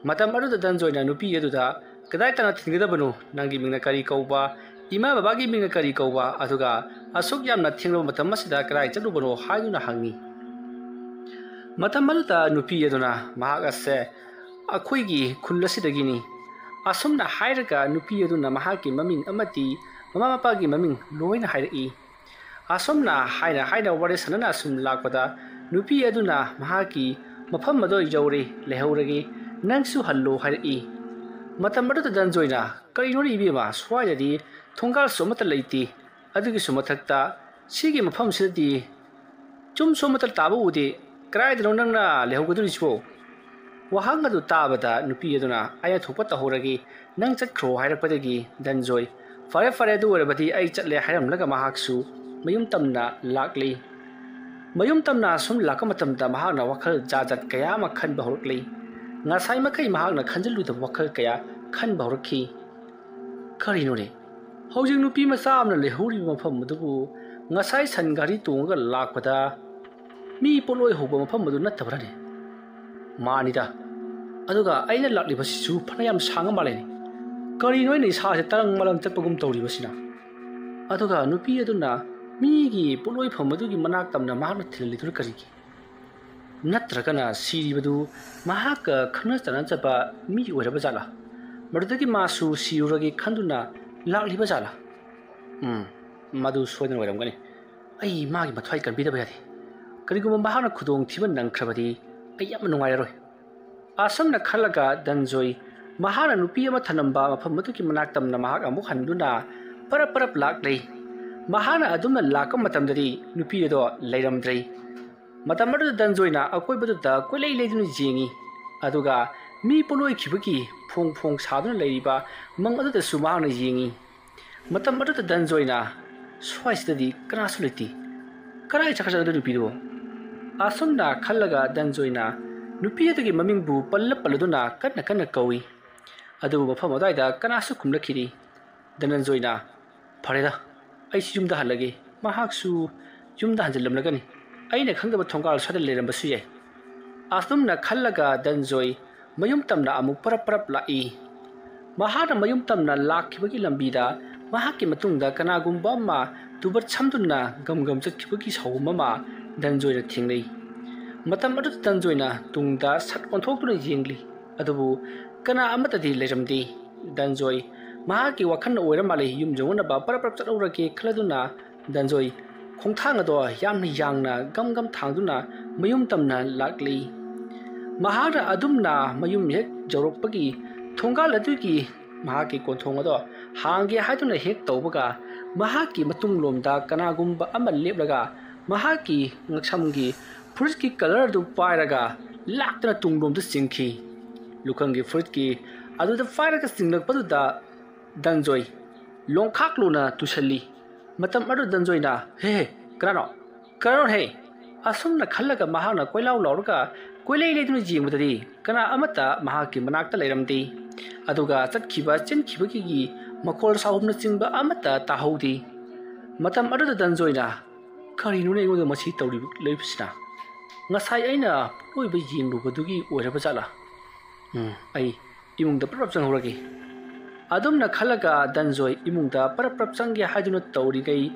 ꯃꯇꯝ ꯑꯗꯨꯗ ꯗꯟꯖꯣꯏꯅ ꯅꯨꯄꯤ ꯑꯗꯨꯗ "ꯀꯗꯥꯏ ꯇꯥꯟꯅ ꯊꯤꯟꯒꯗꯕꯅꯣ? ꯅꯪꯒꯤ ꯃꯤꯡꯅ ꯀꯔꯤ ꯀꯧꯕ? ꯏꯃꯥ ꯕꯕꯥꯒꯤ ꯃꯤꯡꯅ ꯀꯔꯤ ꯀꯧꯕ? ꯑꯗꯨꯒ ꯑꯁꯨꯛ ꯌꯥꯝꯅ ꯊꯦꯡꯂꯕ ꯃꯇꯝ ꯑꯁꯤꯗ ꯀꯗꯥꯏ ꯆꯠꯂꯨꯕꯅꯣ?" ꯍꯥꯏꯗꯨꯅ ꯍꯪꯉꯤ꯫ ꯃꯇꯝ ꯑꯗꯨꯗ ꯅꯨꯄꯤ ꯑꯗꯨꯅ "ꯃꯍꯥꯛ ꯑꯁꯦ ꯑꯩꯈꯣꯏꯒꯤ ꯈꯨꯜ ꯑꯁꯤꯗꯒꯤꯅꯤ꯫" ꯑꯁꯨꯝꯅ ꯍꯥꯏꯔꯒ ꯅꯨꯄꯤ ꯑꯗꯨꯅ ꯃꯍꯥꯛꯀꯤ ꯃꯃꯤꯡ ꯑꯃꯗꯤ ꯃꯃꯥ ꯃꯄꯥꯒꯤ ꯃꯃꯤꯡ ꯂꯣꯏꯅ ꯍꯥꯏꯔꯛꯏ꯫ ꯑꯁꯨꯝꯅ ꯍꯥꯏꯅ ꯍꯥꯏꯅ ꯋꯥꯔꯤ ꯁꯥꯟꯅꯅ ꯑꯁꯨꯝ ꯂꯥꯛꯄꯗ ꯅꯨꯄꯤ ꯑꯗꯨꯅ ꯃꯍꯥꯛꯀꯤ ꯃꯐꯝ ꯑꯗꯨ ꯌꯧꯔꯦ, ꯂꯩꯍꯧꯔꯒꯦ, ꯅꯪꯁꯨ ꯍꯜꯂꯣ ꯍꯥꯏꯔꯛꯏ꯫ ꯃꯇꯝ ꯑꯗꯨꯗ ꯗꯟꯖꯣꯏꯅ "ꯀꯔꯤꯅꯣꯅꯦ ꯏꯕꯦꯝꯃ, ꯁ꯭ꯋꯥꯏꯗꯗꯤ ꯊꯣꯡꯒꯥꯜꯁꯨ ꯑꯃꯠꯇ ꯂꯩꯇꯦ, ꯑꯗꯨꯒꯤꯁꯨ ꯃꯊꯛꯇ ꯁꯤꯒꯤ ꯃꯐꯝꯁꯤꯗꯗꯤ ꯆꯨꯝꯁꯨ ꯑꯃꯠꯇ ꯇꯥꯕ ꯎꯗꯦ, ꯀꯗꯥꯏꯗꯅꯣ ꯅꯪꯅ ꯂꯩꯍꯧꯒꯗꯧꯔꯤꯁꯤꯕꯣ?" ꯋꯥꯍꯪ ꯑꯗꯨ ꯇꯥꯕꯗ ꯅꯨꯄꯤ ꯑꯗꯨꯅ "ꯑꯩꯅ ꯊꯣꯛꯄ ꯇꯧꯍꯧꯔꯒꯦ, ꯅꯪ ꯆꯠꯈ꯭ꯔꯣ" ꯍꯥꯏꯔꯛꯄꯗꯒꯤ ꯗꯟꯖꯣꯏ "ꯐꯔꯦ, ꯐꯔꯦ, ꯑꯗꯨ ꯑꯣꯏꯔꯕꯗꯤ ꯑꯩ ꯆꯠꯂꯦ" ꯍꯥꯏꯔꯝꯂꯒ ꯃꯍꯥꯛꯁꯨ ꯃꯌꯨꯝ ꯇꯝꯅ ꯂꯥꯛꯂꯤ꯫ ꯃꯌꯨꯝ ꯇꯝꯅ ꯑꯁꯨꯝ ꯂꯥꯛꯄ ꯃꯇꯝꯗ ꯃꯍꯥꯛꯅ ꯋꯥꯈꯜ ꯖꯥꯠ ꯖꯥꯠ ꯀꯌꯥ ꯑꯃ ꯈꯟꯕ ꯍꯧꯔꯛꯂꯤ꯫ ꯉꯁꯥꯏ ꯃꯈꯩ ꯃꯍꯥꯛꯅ ꯈꯟꯖꯤꯜꯂꯨꯗꯕ ꯋꯥꯈꯜ ꯀꯌꯥ ꯈꯟꯕ ꯍꯧꯔꯛꯈꯤ꯫ "ꯀꯔꯤꯅꯣꯅꯦ? ꯍꯧꯖꯤꯛ ꯅꯨꯄꯤ ꯃꯆꯥ ꯑꯃꯅ ꯂꯩꯍꯧꯔꯤꯕ ꯃꯐꯝ ꯑꯗꯨꯕꯨ ꯉꯁꯥꯏ ꯁꯟ ꯒꯥꯔꯤ ꯇꯣꯡꯉꯒ ꯂꯥꯛꯄꯗ ꯃꯤ ꯄꯣꯠꯂꯣꯏ ꯍꯧꯕ ꯃꯐꯝ ꯑꯗꯨ ꯅꯠꯇꯕ꯭ꯔꯅꯦ? ꯃꯥꯅꯤꯗ꯫ ꯑꯗꯨꯒ ꯑꯩꯅ ꯂꯥꯛꯂꯤꯕꯁꯤꯁꯨ ꯐꯅꯌꯥꯝ ꯁꯥꯡꯉ ꯃꯥꯜꯂꯦꯅꯦ꯫ ꯀꯔꯤꯅꯣ ꯑꯩꯅ ꯏꯁꯥꯁꯦ ꯇꯔꯪ ꯃꯂꯪ ꯆꯠꯄꯒꯨꯝ ꯇꯧꯔꯤꯕꯁꯤꯅ? ꯑꯗꯨꯒ ꯅꯨꯄꯤ ꯑꯗꯨꯅ ꯃꯤꯒꯤ ꯄꯣꯠꯂꯣꯏꯐꯝ ꯑꯗꯨꯒꯤ ꯃꯅꯥꯛ ꯇꯝꯅ ꯃꯍꯥꯛꯅ ꯊꯤꯜꯍꯜꯂꯤꯗꯨꯅ ꯀꯔꯤꯒꯤ? ꯅꯠꯇ꯭ꯔꯒꯅ ꯁꯤꯔꯤꯕꯗꯨ ꯃꯍꯥꯛꯀ ꯈꯪꯅ ꯆꯥꯟꯅꯖꯕ ꯃꯤ ꯑꯣꯏꯔꯕ ꯖꯥꯠꯂꯥ? ꯃꯗꯨꯗꯒꯤ ꯃꯥꯁꯨ ꯁꯤꯔꯨꯔꯒꯦ ꯈꯟꯗꯨꯅ ꯂꯥꯛꯂꯤꯕ ꯖꯥꯠꯂꯥ? ꯎꯝ, ꯃꯗꯨ ꯁꯣꯏꯗꯅ ꯑꯣꯏꯔꯝꯒꯅꯤ꯫ ꯑꯩ ꯃꯥꯒꯤ ꯃꯊ꯭ꯋꯥꯏ ꯀꯟꯕꯤꯗꯕ ꯌꯥꯗꯦ꯫ ꯀꯔꯤꯒꯨꯝꯕ ꯃꯍꯥꯛꯅ ꯈꯨꯗꯣꯡꯊꯤꯕ ꯅꯪꯈ꯭ꯔꯕꯗꯤ ꯑꯩ ꯌꯥꯝꯅ ꯅꯨꯡꯉꯥꯏꯔꯔꯣꯏ꯫ ꯑꯁꯨꯝꯅ ꯈꯜꯂꯒ ꯗꯟꯖꯣꯏ ꯃꯍꯥꯛꯅ ꯅꯨꯄꯤ ꯑꯃ ꯊꯅꯝꯕ ꯃꯐꯝ ꯑꯗꯨꯒꯤ ꯃꯅꯥꯛ ꯇꯝꯅ ꯃꯍꯥꯛ ꯑꯃꯨꯛ ꯍꯟꯗꯨꯅ ꯄꯔꯞ ꯄꯔꯞ ꯂꯥꯛꯂꯦ꯫ ꯃꯍꯥꯛꯅ ꯑꯗꯨꯝꯅ ꯂꯥꯛꯄ ꯃꯇꯝꯗꯗꯤ ꯅꯨꯄꯤ ꯑꯗꯣ ꯂꯩꯔꯝꯗ꯭ꯔꯦ꯫ ꯃꯇꯝ ꯑꯗꯨꯗ ꯗꯟꯖꯣꯏꯅ ꯑꯀꯣꯏꯕꯗꯨꯗ ꯀꯣꯏꯂꯩ ꯂꯩꯗꯨꯅ ꯌꯦꯡꯉꯤ꯫ ꯑꯗꯨꯒ ꯃꯤ ꯄꯣꯠꯂꯣꯏꯈꯤꯕꯒꯤ ꯐꯣꯡ ꯐꯣꯡ ꯁꯥꯗꯨꯅ ꯂꯩꯔꯤꯕ ꯃꯪ ꯑꯗꯨꯗꯁꯨ ꯃꯍꯥꯛꯅ ꯌꯦꯡꯉꯤ꯫ ꯃꯇꯝ ꯑꯗꯨꯗ ꯗꯟꯖꯣꯏꯅ, "ꯁ꯭ꯋꯥꯏꯁꯤꯗꯗꯤ ꯀꯅꯥꯁꯨ ꯂꯩꯇꯦ꯫ ꯀꯗꯥꯏ ꯆꯠꯈ꯭ꯔꯖꯥꯠꯅꯣ ꯑꯗꯨ ꯅꯨꯄꯤꯗꯨꯕꯨ?" ꯑꯁꯨꯝꯅ ꯈꯜꯂꯒ ꯗꯟꯖꯣꯏꯅ ꯅꯨꯄꯤ ꯑꯗꯨꯒꯤ ꯃꯃꯤꯡꯕꯨ ꯄꯜꯂ ꯄꯜꯂꯗꯨꯅ ꯀꯟꯅ ꯀꯟꯅ ꯀꯧꯏ꯫ ꯑꯗꯨꯕꯨ ꯃꯐꯝ ꯑꯗꯨꯋꯥꯏꯗ ꯀꯅꯥꯁꯨ ꯈꯨꯝꯂꯛꯈꯤꯗꯦ꯫ ꯗꯅꯟꯖꯣꯏꯅ, "ꯐꯔꯦꯗ, ꯑꯩꯁꯨ ꯌꯨꯝꯗ ꯍꯜꯂꯒꯦ꯫ ꯃꯍꯥꯛꯁꯨ ꯌꯨꯝꯗ ꯍꯟꯖꯤꯜꯂꯝꯂꯒꯅꯤ꯫ ꯑꯩꯅ ꯈꯪꯗꯕ ꯊꯣꯡꯒꯥꯜ ꯁ꯭ꯋꯥꯏꯗ ꯂꯩꯔꯝꯕꯁꯨ ꯌꯥꯏ꯫" ꯑꯁꯨꯝꯅ ꯈꯜꯂꯒ ꯗꯟꯖꯣꯏ ꯃꯌꯨꯝ ꯇꯝꯅ ꯑꯃꯨꯛ ꯄꯔꯞ ꯄꯔꯞ ꯂꯥꯛꯏ꯫ ꯃꯍꯥꯛꯅ ꯃꯌꯨꯝ ꯇꯝꯅ ꯂꯥꯛꯈꯤꯕꯒꯤ ꯂꯝꯕꯤꯗ ꯃꯍꯥꯛꯀꯤ ꯃꯇꯨꯡꯗ ꯀꯅꯥꯒꯨꯝꯕ ꯑꯃ ꯇꯨꯕꯠ ꯁꯝꯗꯨꯅ ꯒꯝ ꯒꯝ ꯆꯠꯈꯤꯕꯒꯤ ꯁꯥꯎꯒꯨꯝ ꯑꯃ ꯗꯟꯖꯣꯏꯅ ꯊꯦꯡꯅꯩ꯫ ꯃꯇꯝ ꯑꯗꯨꯗ ꯗꯟꯖꯣꯏꯅ ꯇꯨꯡꯗ ꯁꯠ ꯑꯣꯟꯊꯣꯛꯇꯨꯅ ꯌꯦꯡꯂꯤ꯫ ꯑꯗꯨꯕꯨ ꯀꯅꯥ ꯑꯃꯠꯇꯗꯤ ꯂꯩꯔꯝꯗꯦ꯫ ꯗꯟꯖꯣꯏ ꯃꯍꯥꯛꯀꯤ ꯋꯥꯈꯜꯅ ꯑꯣꯏꯔ ꯃꯥꯜꯂꯦ, ꯌꯨꯝ ꯌꯧꯅꯅꯕ ꯄꯔꯞ ꯄꯔꯞ ꯆꯠꯍꯧꯔꯒꯦ ꯈꯜꯂꯗꯨꯅ ꯗꯟꯖꯣꯏ ꯈꯣꯡꯊꯥꯡ ꯑꯗꯣ ꯌꯥꯝꯅ ꯌꯥꯡꯅ ꯒꯝ ꯒꯝ ꯊꯥꯡꯗꯨꯅ ꯃꯌꯨꯝ ꯇꯝꯅ ꯂꯥꯛꯂꯤ꯫ ꯃꯍꯥꯛꯅ ꯑꯗꯨꯝꯅ ꯃꯌꯨꯝ ꯍꯦꯛ ꯌꯧꯔꯛꯄꯒꯤ ꯊꯣꯡꯒꯥꯜ ꯑꯗꯨꯒꯤ ꯃꯍꯥꯛꯀꯤ ꯀꯣꯟꯊꯣꯡ ꯑꯗꯣ ꯍꯥꯡꯒꯦ ꯍꯥꯏꯗꯨꯅ ꯍꯦꯛ ꯇꯧꯕꯒ, ꯃꯍꯥꯛꯀꯤ ꯃꯇꯨꯡꯂꯣꯝꯗ ꯀꯅꯥꯒꯨꯝꯕ ꯑꯃ ꯂꯦꯞꯂꯒ ꯃꯍꯥꯛꯀꯤ ꯉꯛꯁꯝꯒꯤ ꯐꯨꯔꯤꯠꯀꯤ ꯀꯂꯔ ꯑꯗꯨ ꯄꯥꯏꯔꯒ ꯂꯥꯛꯇꯨꯅ ꯇꯨꯡꯂꯣꯝꯗ ꯆꯤꯡꯈꯤ꯫ ꯂꯨꯈꯝꯒꯤ ꯐꯨꯔꯤꯠꯀꯤ ꯑꯗꯨꯗ ꯄꯥꯏꯔꯒ ꯆꯤꯡꯂꯛꯄꯗꯨꯗ ꯗꯟꯖꯣꯏ ꯂꯣꯡꯈꯥꯛ ꯂꯨꯅ ꯇꯨꯁꯜꯂꯤ꯫ ꯃꯇꯝ ꯑꯗꯨ ꯗꯟꯖꯣꯏꯅ, "ꯍꯦ, ꯍꯦ, ꯀꯅꯥꯅꯣ? ꯀꯅꯥꯅꯣ ꯍꯦ?" ꯑꯁꯨꯝꯅ ꯈꯜꯂꯒ ꯃꯍꯥꯛꯅ ꯀꯣꯏꯂꯥꯎ ꯂꯥꯎꯔꯒ ꯀꯣꯏꯂꯩ ꯂꯩꯗꯨꯅ ꯌꯦꯡꯕꯗꯗꯤ ꯀꯅꯥ ꯑꯃꯠꯇ ꯃꯍꯥꯛꯀꯤ ꯃꯅꯥꯛꯇ ꯂꯩꯔꯝꯗꯦ꯫ ꯑꯗꯨꯒ ꯆꯠꯈꯤꯕ ꯆꯦꯟꯈꯤꯕꯒꯤ ꯃꯈꯣꯜ ꯁꯥꯎꯍꯨꯝꯅꯆꯤꯡꯕ ꯑꯃꯠꯇ ꯇꯥꯍꯧꯗꯦ꯫ ꯃꯇꯝ ꯑꯗꯨꯗ ꯗꯟꯖꯣꯏꯅ, "ꯀꯔꯤꯅꯣꯅꯦ ꯑꯩꯉꯣꯟꯗ ꯃꯁꯤ ꯇꯧꯔꯤꯕꯁꯤꯅ? ꯉꯁꯥꯏ ꯑꯩꯅ ꯄꯣꯠꯂꯣꯏꯕ ꯌꯦꯡꯂꯨꯕꯗꯨꯒꯤ ꯑꯣꯏꯔꯕ ꯖꯥꯠꯂꯥ? ꯎꯝ, ꯑꯩ ꯏꯃꯨꯡꯗ ꯄ꯭ꯔꯞ ꯄ꯭ꯔꯞ ꯆꯪꯍꯧꯔꯒꯦ"꯫ ꯑꯗꯨꯝꯅ ꯈꯜꯂꯒ ꯗꯟꯖꯣꯏ ꯏꯃꯨꯡꯗ ꯄ꯭ꯔꯞ ꯄ꯭ꯔꯞ ꯆꯪꯒꯦ ꯍꯥꯏꯗꯨꯅ ꯇꯧꯔꯤꯉꯩ,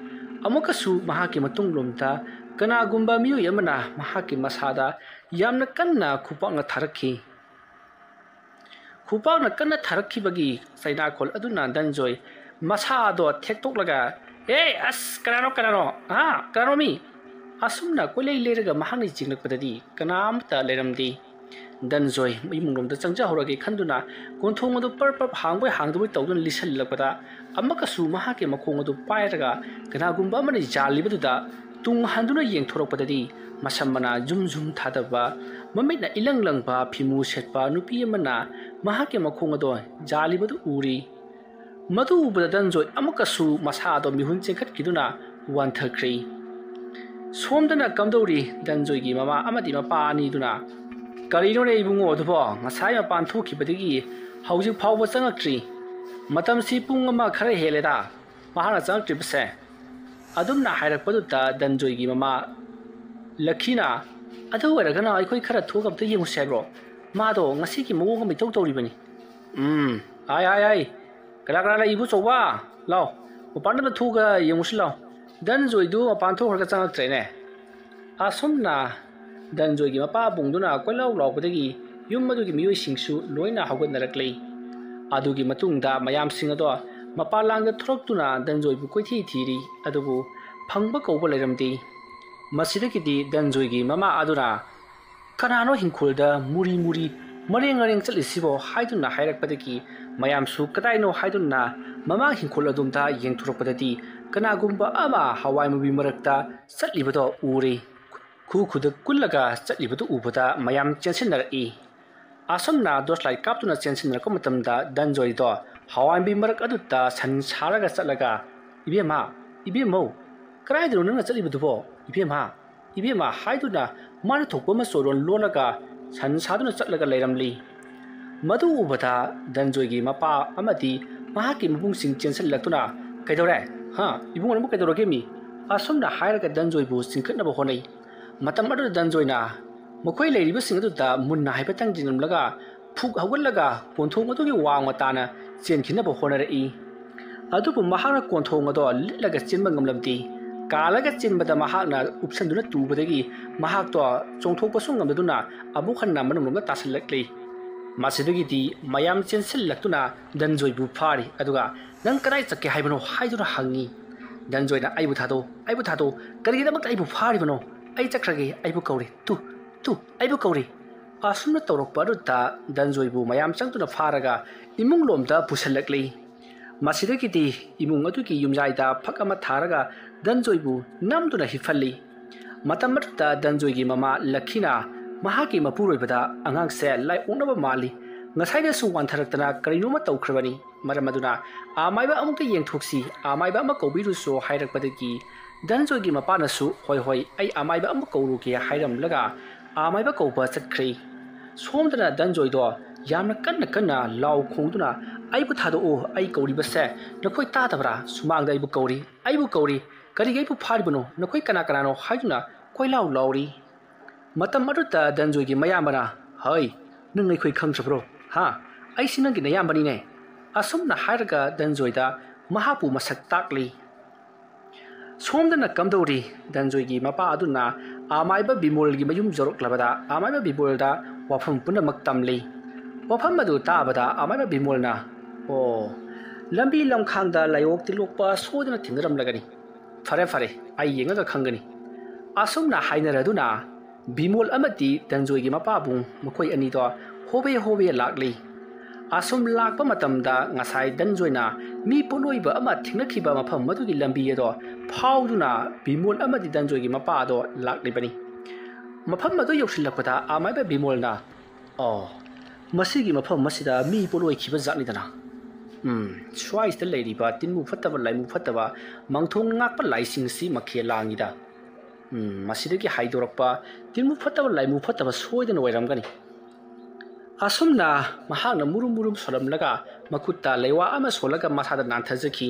ꯑꯃꯨꯛꯀꯁꯨ ꯃꯍꯥꯛꯀꯤ ꯃꯇꯨꯡꯂꯣꯝꯗ ꯀꯅꯥꯒꯨꯝꯕ ꯃꯤꯑꯣꯏ ꯑꯃꯅ ꯃꯍꯥꯛꯀꯤ ꯃꯁꯥꯗ ꯌꯥꯝꯅ ꯀꯟꯅ ꯈꯨꯄꯥꯛꯅ ꯊꯥꯔꯛꯈꯤ꯫ ꯈꯨꯄꯥꯛꯅ ꯀꯟꯅ ꯊꯥꯔꯛꯈꯤꯕꯒꯤ ꯆꯩꯅꯥꯈꯣꯜ ꯑꯗꯨꯅ ꯗꯟꯖꯣꯏ ꯃꯁꯥꯗꯣ ꯊꯦꯛꯇꯣꯛꯂꯒ, "ꯑꯦ, ꯑꯁ, ꯀꯅꯥꯅꯣ, ꯀꯅꯥꯅꯣ? ꯍꯥ? ꯀꯅꯥꯅꯣ ꯃꯤ?" ꯑꯁꯨꯝꯅ ꯀꯣꯏꯂꯩ ꯂꯩꯔꯒ ꯃꯍꯥꯛꯅ ꯌꯦꯡꯂꯛꯄꯗꯗꯤ ꯀꯅꯥ ꯑꯃꯠꯇ ꯂꯩꯔꯝꯗꯦ꯫ ꯗꯟꯖꯣꯏ ꯏꯃꯨꯡꯂꯣꯝꯗ ꯆꯪꯖꯍꯧꯔꯒꯦ ꯈꯟꯗꯨꯅ ꯀꯣꯟꯊꯣꯡ ꯑꯗꯨ ꯄꯔꯞ ꯄꯔꯞ ꯍꯥꯡꯕꯣꯏ ꯍꯥꯡꯗꯕꯣꯏ ꯇꯧꯗꯨꯅ ꯂꯤꯁꯜꯂꯛꯄꯗ, ꯑꯃꯨꯛꯀꯁꯨ ꯃꯍꯥꯛꯀꯤ ꯃꯈꯣꯡ ꯑꯗꯨ ꯄꯥꯏꯔꯒ ꯀꯅꯥꯒꯨꯝꯕ ꯑꯃꯅ ꯌꯥꯜꯂꯤꯕꯗꯨꯗ ꯇꯨꯡ ꯍꯟꯗꯨꯅ ꯌꯦꯡꯊꯣꯔꯛꯄꯗꯗꯤ, ꯃꯁꯝ ꯃꯅꯥ ꯖꯨꯝ ꯖꯨꯝ ꯊꯥꯗꯕ, ꯃꯃꯤꯠꯅ ꯏꯂꯪ ꯂꯪꯕ ꯐꯤꯃꯨ ꯁꯦꯠꯄ ꯅꯨꯄꯤ ꯑꯃꯅ ꯃꯍꯥꯛꯀꯤ ꯃꯈꯣꯡ ꯑꯗꯣ ꯌꯥꯜꯂꯤꯕꯗꯨ ꯎꯔꯤ꯫ ꯃꯗꯨ ꯎꯕꯗ ꯗꯟꯖꯣꯏ ꯑꯃꯨꯛꯀꯁꯨ ꯃꯁꯥꯗꯣ ꯃꯤꯍꯨꯟ ꯆꯦꯟꯈꯠꯈꯤꯗꯨꯅ ꯋꯥꯟꯊꯈ꯭ꯔꯦ꯫ ꯁꯣꯝꯗꯅ ꯀꯝꯗꯧꯔꯤ? ꯗꯟꯖꯣꯏꯒꯤ ꯃꯃꯥ ꯑꯃꯗꯤ ꯃꯄꯥ ꯑꯅꯤꯗꯨꯅ, "ꯀꯔꯤꯅꯣꯅꯦ ꯏꯕꯨꯡꯉꯣ ꯑꯗꯨꯕꯣ? ꯉꯁꯥꯏ ꯃꯄꯥꯟ ꯊꯣꯛꯈꯤꯕꯗꯒꯤ ꯍꯧꯖꯤꯛ ꯐꯥꯎꯕ ꯆꯪꯉꯛꯇ꯭ꯔꯤ꯫ ꯃꯇꯝꯁꯤ ꯄꯨꯡ ꯑꯃ ꯈꯔ ꯍꯦꯜꯂꯦꯗ ꯃꯍꯥꯛꯅ ꯆꯪꯉꯛꯇ꯭ꯔꯤꯕꯁꯦ"꯫ ꯑꯗꯨꯝꯅ ꯍꯥꯏꯔꯛꯄꯗꯨꯗ ꯗꯟꯖꯣꯏꯒꯤ ꯃꯃꯥ ꯂꯛꯈꯤꯅ, "ꯑꯗꯨ ꯑꯣꯏꯔꯒꯅ ꯑꯩꯈꯣꯏ ꯈꯔ ꯊꯣꯛꯑꯒ ꯑꯝꯇ ꯌꯦꯡꯉꯨꯁꯦ ꯍꯥꯏꯕ꯭ꯔꯣ? ꯃꯥꯗꯣ ꯉꯁꯤꯒꯤ ꯃꯑꯣꯡ ꯑꯃ ꯏꯇꯧ ꯇꯧꯔꯤꯕꯅꯤ"꯫ "ꯎꯝ, ꯑꯥꯏ, ꯑꯥꯏ, ꯑꯥꯏ, ꯀꯅꯥ ꯀꯅꯥ ꯂꯩ? ꯏꯕꯨꯆꯧꯕ, ꯂꯥꯎ, ꯃꯄꯥꯟꯗ ꯑꯝꯇ ꯊꯣꯛꯑꯒ ꯌꯦꯡꯉꯨꯁꯤ ꯂꯥꯎ"꯫ ꯗꯟꯖꯣꯏꯗꯨ ꯃꯄꯥꯟ ꯊꯣꯛꯈ꯭ꯔꯒ ꯆꯪꯉꯛꯇ꯭ꯔꯦꯅꯦ꯫ ꯑꯁꯨꯝꯅ ꯗꯟꯖꯣꯏꯒꯤ ꯃꯄꯥ ꯕꯨꯡꯗꯨꯅ ꯀꯣꯏꯂꯥꯎ ꯂꯥꯎꯕꯗꯒꯤ ꯌꯨꯝ ꯑꯗꯨꯒꯤ ꯃꯤꯑꯣꯏꯁꯤꯡꯁꯨ ꯂꯣꯏꯅ ꯍꯧꯒꯠꯅꯔꯛꯂꯦ꯫ ꯑꯗꯨꯒꯤ ꯃꯇꯨꯡꯗ ꯃꯌꯥꯝꯁꯤꯡ ꯑꯗꯣ ꯃꯄꯥꯟ ꯂꯥꯡꯗ ꯊꯣꯔꯛꯇꯨꯅ ꯗꯟꯖꯣꯏꯕꯨ ꯀꯣꯏꯊꯤ ꯊꯤꯔꯤ, ꯑꯗꯨꯕꯨ ꯐꯪꯕ ꯀꯧꯕ ꯂꯩꯔꯝꯗꯦ꯫ ꯃꯁꯤꯗꯒꯤꯗꯤ ꯗꯟꯖꯣꯏꯒꯤ ꯃꯃꯥ ꯑꯗꯨꯅ, "ꯀꯅꯥꯅꯣ ꯍꯤꯡꯈꯣꯜꯗ ꯃꯨꯔꯤ ꯃꯨꯔꯤ ꯃꯔꯦꯡ ꯃꯔꯦꯡ ꯆꯠꯂꯤꯁꯤꯕꯣ?" ꯍꯥꯏꯗꯨꯅ ꯍꯥꯏꯔꯛꯄꯗꯒꯤ ꯃꯌꯥꯝꯁꯨ ꯀꯗꯥꯏꯅꯣ ꯍꯥꯏꯗꯨꯅ ꯃꯃꯥꯡ ꯍꯤꯡꯈꯣꯜ ꯑꯗꯣꯝꯗ ꯌꯦꯡꯊꯣꯔꯛꯄꯗꯗꯤ ꯀꯅꯥꯒꯨꯝꯕ ꯑꯃ ꯍꯋꯥꯏ ꯃꯨꯕꯤ ꯃꯔꯛꯇ ꯆꯠꯂꯤꯕꯗꯣ ꯎꯔꯦ꯫ ꯈꯨ ꯈꯨꯗ ꯀꯨꯜꯂꯒ ꯆꯠꯂꯤꯕꯗꯨ ꯎꯕꯗ ꯃꯌꯥꯝ ꯆꯦꯟꯁꯤꯟꯅꯔꯛꯏ꯫ ꯑꯁꯨꯝꯅ ꯇꯣꯔꯆ ꯂꯥꯏꯠ ꯀꯥꯞꯇꯨꯅ ꯆꯦꯟꯁꯤꯟꯅꯔꯛꯄ ꯃꯇꯝꯗ ꯗꯟꯖꯣꯏꯗꯣ ꯍꯋꯥꯏ ꯃꯨꯕꯤ ꯃꯔꯛ ꯑꯗꯨꯗ ꯁꯟ ꯁꯥꯔꯒ ꯆꯠꯂꯒ, "ꯏꯕꯦꯝꯃ, ꯏꯕꯦꯝꯃꯧ, ꯀꯗꯥꯏꯗꯅꯣ ꯅꯪꯅ ꯆꯠꯂꯤꯕꯗꯨꯕꯣ? ꯏꯕꯦꯝꯃ, ꯏꯕꯦꯝꯃ" ꯍꯥꯏꯗꯨꯅ ꯃꯥꯅ ꯊꯣꯛꯄ ꯑꯃ ꯆꯣꯔꯣꯟ ꯂꯣꯜꯂꯒ ꯁꯟ ꯁꯥꯗꯨꯅ ꯆꯠꯂꯒ ꯂꯩꯔꯝꯂꯤ꯫ ꯃꯗꯨ ꯎꯕꯗ ꯗꯟꯖꯣꯏꯒꯤ ꯃꯄꯥ ꯑꯃꯗꯤ ꯃꯍꯥꯛꯀꯤ ꯃꯕꯨꯡꯁꯤꯡ ꯆꯦꯟꯁꯤꯜꯂꯛꯇꯨꯅ, "ꯀꯩꯗꯧꯔꯦ? "ꯍꯥ, ꯏꯕꯨꯡꯉꯣ, ꯅꯪꯕꯨ ꯀꯩꯗꯧꯔꯒꯦ ꯃꯤ?" ꯑꯁꯨꯝꯅ ꯍꯥꯏꯔꯒ ꯗꯟꯖꯣꯏꯕꯨ ꯆꯤꯡꯈꯠꯅꯕ ꯍꯣꯠꯅꯩ꯫ ꯃꯇꯝ ꯑꯗꯨꯗ ꯗꯟꯖꯣꯏꯅ ꯃꯈꯣꯏ ꯂꯩꯔꯤꯕꯁꯤꯡ ꯑꯗꯨꯗ ꯃꯨꯟꯅ ꯍꯥꯏꯐꯦꯠꯇꯪ ꯌꯦꯡꯂꯝꯂꯒ ꯐꯨꯛ ꯍꯧꯒꯠꯂꯒ ꯀꯣꯟꯊꯣꯡ ꯑꯗꯨꯒꯤ ꯋꯥꯡꯃ ꯇꯥꯅ ꯆꯦꯟꯈꯤꯅꯕ ꯍꯣꯠꯅꯔꯛꯏ꯫ ꯑꯗꯨꯕꯨ ꯃꯍꯥꯛꯅ ꯀꯣꯟꯊꯣꯡ ꯑꯗꯣ ꯂꯤꯠꯂꯒ ꯆꯦꯟꯕ ꯉꯝꯂꯝꯗꯦ꯫ ꯀꯥꯜꯂꯒ ꯆꯦꯟꯕꯗ ꯃꯍꯥꯛꯅ ꯎꯞꯁꯟꯗꯨꯅ ꯇꯨꯕꯗꯒꯤ ꯃꯍꯥꯛꯇꯣ ꯆꯣꯡꯊꯣꯛꯄꯁꯨ ꯉꯝꯗꯗꯨꯅ ꯑꯃꯨꯛ ꯍꯟꯅ ꯃꯅꯨꯡꯂꯣꯝꯗ ꯇꯥꯁꯤꯜꯂꯛꯂꯤ꯫ ꯃꯁꯤꯗꯒꯤꯗꯤ ꯃꯌꯥꯝ ꯆꯦꯟꯁꯤꯜꯂꯛꯇꯨꯅ ꯗꯟꯖꯣꯏꯕꯨ ꯐꯥꯔꯤ, ꯑꯗꯨꯒ "ꯅꯪ ꯀꯗꯥꯏ ꯆꯠꯀꯦ ꯍꯥꯏꯕꯅꯣ?" ꯍꯥꯏꯗꯨꯅ ꯍꯪꯉꯤ꯫ ꯗꯟꯖꯣꯏꯅ, "ꯑꯩꯕꯨ ꯊꯥꯗꯣꯛꯎ, ꯑꯩꯕꯨ ꯊꯥꯗꯣꯛꯎ, ꯀꯔꯤꯒꯤꯗꯃꯛꯇ ꯑꯩꯕꯨ ꯐꯥꯔꯤꯕꯅꯣ? ꯑꯩ ꯆꯠꯈ꯭ꯔꯒꯦ, ꯑꯩꯕꯨ ꯀꯧꯔꯤ, ꯇꯨ, ꯇꯨ, ꯑꯩꯕꯨ ꯀꯧꯔꯤ"꯫ ꯑꯁꯨꯝꯅ ꯇꯧꯔꯛꯄ ꯑꯗꯨꯗ ꯗꯟꯖꯣꯏꯕꯨ ꯃꯌꯥꯝ ꯆꯪꯗꯨꯅ ꯐꯥꯔꯒ ꯏꯃꯨꯡꯂꯣꯝꯗ ꯄꯨꯁꯤꯜꯂꯛꯂꯤ꯫ ꯃꯁꯤꯗꯒꯤꯗꯤ ꯏꯃꯨꯡ ꯑꯗꯨꯒꯤ ꯌꯨꯝꯖꯥꯏꯗ ꯐꯛ ꯑꯃ ꯊꯥꯔꯒ ꯗꯟꯖꯣꯏꯕꯨ ꯅꯝꯗꯨꯅ ꯍꯤꯞꯍꯜꯂꯤ꯫ ꯃꯇꯝ ꯑꯗꯨꯗ ꯗꯟꯖꯣꯏꯒꯤ ꯃꯃꯥ ꯂꯛꯈꯤꯅ ꯃꯍꯥꯛꯀꯤ ꯃꯄꯨꯔꯣꯏꯕꯗ, "ꯑꯉꯥꯡꯁꯦ ꯂꯥꯏ ꯑꯣꯛꯅꯕ ꯃꯥꯜꯂꯤ, ꯉꯁꯥꯏꯗꯁꯨ ꯋꯥꯟꯊꯔꯛꯇꯅ ꯀꯔꯤꯅꯣꯃ ꯇꯧꯈ꯭ꯔꯕꯅꯤ꯫ ꯃꯔꯝ ꯑꯗꯨꯅ ꯑꯃꯥꯏꯕ ꯑꯃꯨꯛꯇ ꯌꯦꯡꯊꯣꯛꯁꯤ, ꯑꯃꯥꯏꯕ ꯑꯃ ꯀꯧꯕꯤꯔꯨꯁꯣ" ꯍꯥꯏꯔꯛꯄꯗꯒꯤ ꯗꯟꯖꯣꯏꯒꯤ ꯃꯄꯥꯅꯁꯨ, "ꯍꯣꯏ, ꯍꯣꯏ, ꯑꯩ ꯑꯃꯥꯏꯕ ꯑꯃ ꯀꯧꯔꯨꯒꯦ" ꯍꯥꯏꯔꯝꯂꯒ ꯑꯃꯥꯏꯕ ꯀꯧꯕ ꯆꯠꯈ꯭ꯔꯦ꯫ ꯁꯣꯝꯗꯅ ꯗꯟꯖꯣꯏꯗꯣ ꯌꯥꯝꯅ ꯀꯟꯅ ꯀꯟꯅ ꯂꯥꯎ ꯈꯣꯡꯗꯨꯅ, "ꯑꯩꯕꯨ ꯊꯥꯗꯣꯛꯎ, ꯑꯩ ꯀꯧꯔꯤꯕꯁꯦ ꯅꯈꯣꯏ ꯇꯥꯗꯕ꯭ꯔꯥ? ꯁꯨꯃꯥꯡꯗ ꯑꯩꯕꯨ ꯀꯧꯔꯤ, ꯑꯩꯕꯨ ꯀꯧꯔꯤ, ꯀꯔꯤꯒꯤ ꯑꯩꯕꯨ ꯐꯥꯔꯤꯕꯅꯣ? ꯅꯈꯣꯏ ꯀꯅꯥ ꯀꯅꯥꯅꯣ?" ꯍꯥꯏꯗꯨꯅ ꯀꯣꯏꯂꯥꯎ ꯂꯥꯎꯔꯤ꯫ ꯃꯇꯝ ꯑꯗꯨꯗ ꯗꯟꯖꯣꯏꯒꯤ ꯃꯌꯥꯝꯕꯅ, "ꯍꯩ, ꯅꯪ ꯑꯩꯈꯣꯏ ꯈꯪꯗ꯭ꯔꯕ꯭ꯔꯣ? ꯍꯥ? ꯑꯩꯁꯤ ꯅꯪꯒꯤ ꯅꯌꯥꯝꯕꯅꯤꯅꯦ"꯫ ꯑꯁꯨꯝꯅ ꯍꯥꯏꯔꯒ ꯗꯟꯖꯣꯏꯗ ꯃꯍꯥꯛꯄꯨ ꯃꯁꯛ ꯇꯥꯛꯂꯤ꯫ ꯁꯣꯝꯗꯅ ꯀꯝꯗꯧꯔꯤ? ꯗꯟꯖꯣꯏꯒꯤ ꯃꯄꯥ ꯑꯗꯨꯅ ꯑꯃꯥꯏꯕ ꯕꯤꯃꯣꯜꯒꯤ ꯃꯌꯨꯝ ꯌꯧꯔꯛꯂꯕꯗ ꯑꯃꯥꯏꯕ ꯕꯤꯃꯣꯜꯗ ꯋꯥꯐꯝ ꯄꯨꯝꯅꯃꯛ ꯇꯝꯂꯤ꯫ ꯋꯥꯐꯝ ꯑꯗꯨ ꯇꯥꯕꯗ ꯑꯃꯥꯏꯕ ꯕꯤꯃꯣꯜꯅ, "ꯑꯣ, ꯂꯝꯕꯤ ꯂꯝꯈꯥꯡꯗ ꯂꯥꯏꯑꯣꯛ ꯇꯤꯜꯂꯣꯛꯄ ꯁꯣꯏꯗꯅ ꯊꯦꯡꯅꯔꯝꯂꯒꯅꯤ꯫ ꯐꯔꯦ, ꯐꯔꯦ, ꯑꯩ ꯌꯦꯡꯉꯒ ꯈꯪꯒꯅꯤ"꯫ ꯑꯁꯨꯝꯅ ꯍꯥꯏꯅꯔꯗꯨꯅ ꯕꯤꯃꯣꯜ ꯑꯃꯗꯤ ꯗꯟꯖꯣꯏꯒꯤ ꯃꯄꯥꯕꯨꯡ ꯃꯈꯣꯏ ꯑꯅꯤꯗꯣ ꯍꯣꯕꯦ ꯍꯣꯕꯦ ꯂꯥꯛꯂꯤ꯫ ꯑꯁꯨꯝ ꯂꯥꯛꯄ ꯃꯇꯝꯗ ꯉꯁꯥꯏ ꯗꯟꯖꯣꯏꯅ ꯃꯤ ꯄꯣꯠꯂꯣꯏꯕ ꯑꯃ ꯊꯦꯡꯅꯈꯤꯕ ꯃꯐꯝ ꯑꯗꯨꯒꯤ ꯂꯝꯕꯤ ꯑꯗꯣ ꯐꯥꯎꯗꯨꯅ ꯕꯤꯃꯣꯜ ꯑꯃꯗꯤ ꯗꯟꯖꯣꯏꯒꯤ ꯃꯄꯥ ꯑꯗꯣ ꯂꯥꯛꯂꯤꯕꯅꯤ꯫ ꯃꯐꯝ ꯑꯗꯨ ꯌꯧꯁꯤꯜꯂꯛꯄꯗ ꯑꯃꯥꯏꯕ ꯕꯤꯃꯣꯜꯅ, "ꯑꯣ, ꯃꯁꯤꯒꯤ ꯃꯐꯝ ꯑꯁꯤꯗ ꯃꯤ ꯄꯣꯠꯂꯣꯏꯈꯤꯕ ꯖꯥꯠꯅꯤꯗꯅ꯫ ꯎꯝ, ꯁ꯭ꯋꯥꯏꯁꯤꯗ ꯂꯩꯔꯤꯕ ꯇꯤꯟꯃꯨ ꯐꯠꯇꯕ ꯂꯥꯏꯃꯨ ꯐꯠꯇꯕ ꯃꯪꯊꯣꯡ ꯉꯥꯛꯄ ꯂꯥꯏꯁꯤꯡꯁꯤ ꯃꯈꯦꯜ ꯂꯥꯡꯉꯤꯗ꯫ ꯎꯝ, ꯃꯁꯤꯗꯒꯤ ꯍꯥꯏꯗꯣꯔꯛꯄ ꯇꯤꯟꯃꯨ ꯐꯠꯇꯕ ꯂꯥꯏꯃꯨ ꯐꯠꯇꯕ ꯁꯣꯏꯗꯅ ꯑꯣꯏꯔꯝꯒꯅꯤ"꯫ ꯑꯁꯨꯝꯅ ꯃꯍꯥꯛꯅ ꯃꯨꯔꯨꯝ ꯃꯨꯔꯨꯝ ꯁꯣꯜꯂꯝꯂꯒ ꯃꯈꯨꯠꯇ ꯂꯩꯋꯥ ꯑꯃ ꯁꯣꯜꯂꯒ ꯃꯁꯥꯗ ꯅꯥꯟꯊꯖꯈꯤ꯫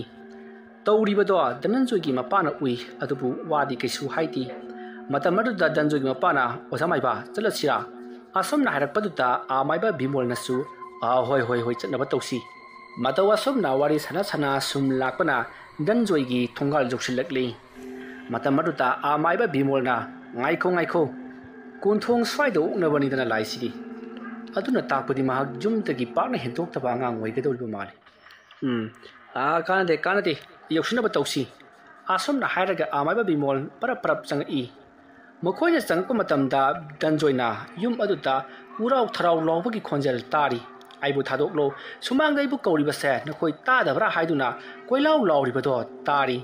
ꯇꯧꯔꯤꯕꯗꯣ ꯙꯅꯟꯖꯣꯏꯒꯤ ꯃꯄꯥꯅ ꯎꯏ, ꯑꯗꯨꯕꯨ ꯋꯥꯗꯤ ꯀꯩꯁꯨ ꯍꯥꯏꯗꯦ꯫ ꯃꯇꯝ ꯑꯗꯨꯗ ꯙꯅꯟꯖꯣꯏꯒꯤ ꯃꯄꯥꯅ, "ꯑꯣꯖꯥ ꯃꯥꯏꯕ, ꯆꯠꯂꯁꯤꯔꯥ?" ꯑꯁꯨꯝꯅ ꯍꯥꯏꯔꯛꯄꯗꯨꯗ ꯑꯃꯥꯏꯕ ꯕꯤꯃꯣꯜꯅꯁꯨ, "ꯑꯥ, ꯍꯣꯏ, ꯍꯣꯏ, ꯍꯣꯏ, ꯆꯠꯅꯕ ꯇꯧꯁꯤ"꯫ ꯃꯇꯧ ꯑꯁꯨꯝꯅ ꯋꯥꯔꯤ ꯁꯥꯟꯅ ꯁꯥꯟꯅ ꯁꯨꯝ ꯂꯥꯛꯄꯅ ꯙꯅꯟꯖꯣꯏꯒꯤ ꯊꯣꯡꯒꯥꯜ ꯌꯧꯁꯤꯜꯂꯛꯂꯤ꯫ ꯃꯇꯝ ꯑꯗꯨꯗ ꯑꯃꯥꯏꯕ ꯕꯤꯃꯣꯜꯅ, "ꯉꯥꯏꯈꯣ, ꯉꯥꯏꯈꯣ, ꯀꯣꯟꯊꯣꯡ ꯁ꯭ꯋꯥꯏꯗ ꯑꯣꯛꯅꯕꯅꯤꯗꯅ ꯂꯥꯛꯏꯁꯤꯗꯤ꯫ ꯑꯗꯨꯅ ꯇꯥꯛꯄꯗꯤ ꯃꯍꯥꯛ ꯌꯨꯝꯗꯒꯤ ꯄꯥꯛꯅ ꯍꯦꯟꯗꯣꯛꯇꯕ ꯑꯉꯥꯡ ꯑꯣꯏꯒꯗꯧꯔꯤꯕ ꯃꯥꯜꯂꯤ꯫ ꯎꯝ, ꯑꯥ, ꯀꯥꯟꯅꯗꯦ, ꯀꯥꯟꯅꯗꯦ, ꯌꯧꯁꯤꯟꯅꯕ ꯇꯧꯁꯤ"꯫ ꯑꯁꯨꯝꯅ ꯍꯥꯏꯔꯒ ꯑꯃꯥꯏꯕ ꯕꯤꯃꯣꯜ ꯄꯔꯞ ꯄꯔꯞ ꯆꯪꯉꯛꯏ꯫ ꯃꯈꯣꯏꯅ ꯆꯪꯉꯛꯄ ꯃꯇꯝꯗ ꯙꯅꯟꯖꯣꯏꯅ ꯌꯨꯝ ꯑꯗꯨꯗ ꯎꯔꯥꯎ ꯊꯔꯥꯎ ꯂꯥꯎꯕꯒꯤ ꯈꯣꯟꯖꯦꯜ ꯇꯥꯔꯤ꯫ "ꯑꯩꯕꯨ ꯊꯥꯗꯣꯛꯂꯣ, ꯁꯨꯃꯥꯡꯗ ꯑꯩꯕꯨ ꯀꯧꯔꯤꯕꯁꯦ ꯅꯈꯣꯏ ꯇꯥꯗꯕ꯭ꯔꯥ ꯍꯥꯏꯗꯨꯅ ꯀꯣꯏꯂꯥꯎ ꯂꯥꯎꯔꯤꯕꯗꯣ ꯇꯥꯔꯤ"꯫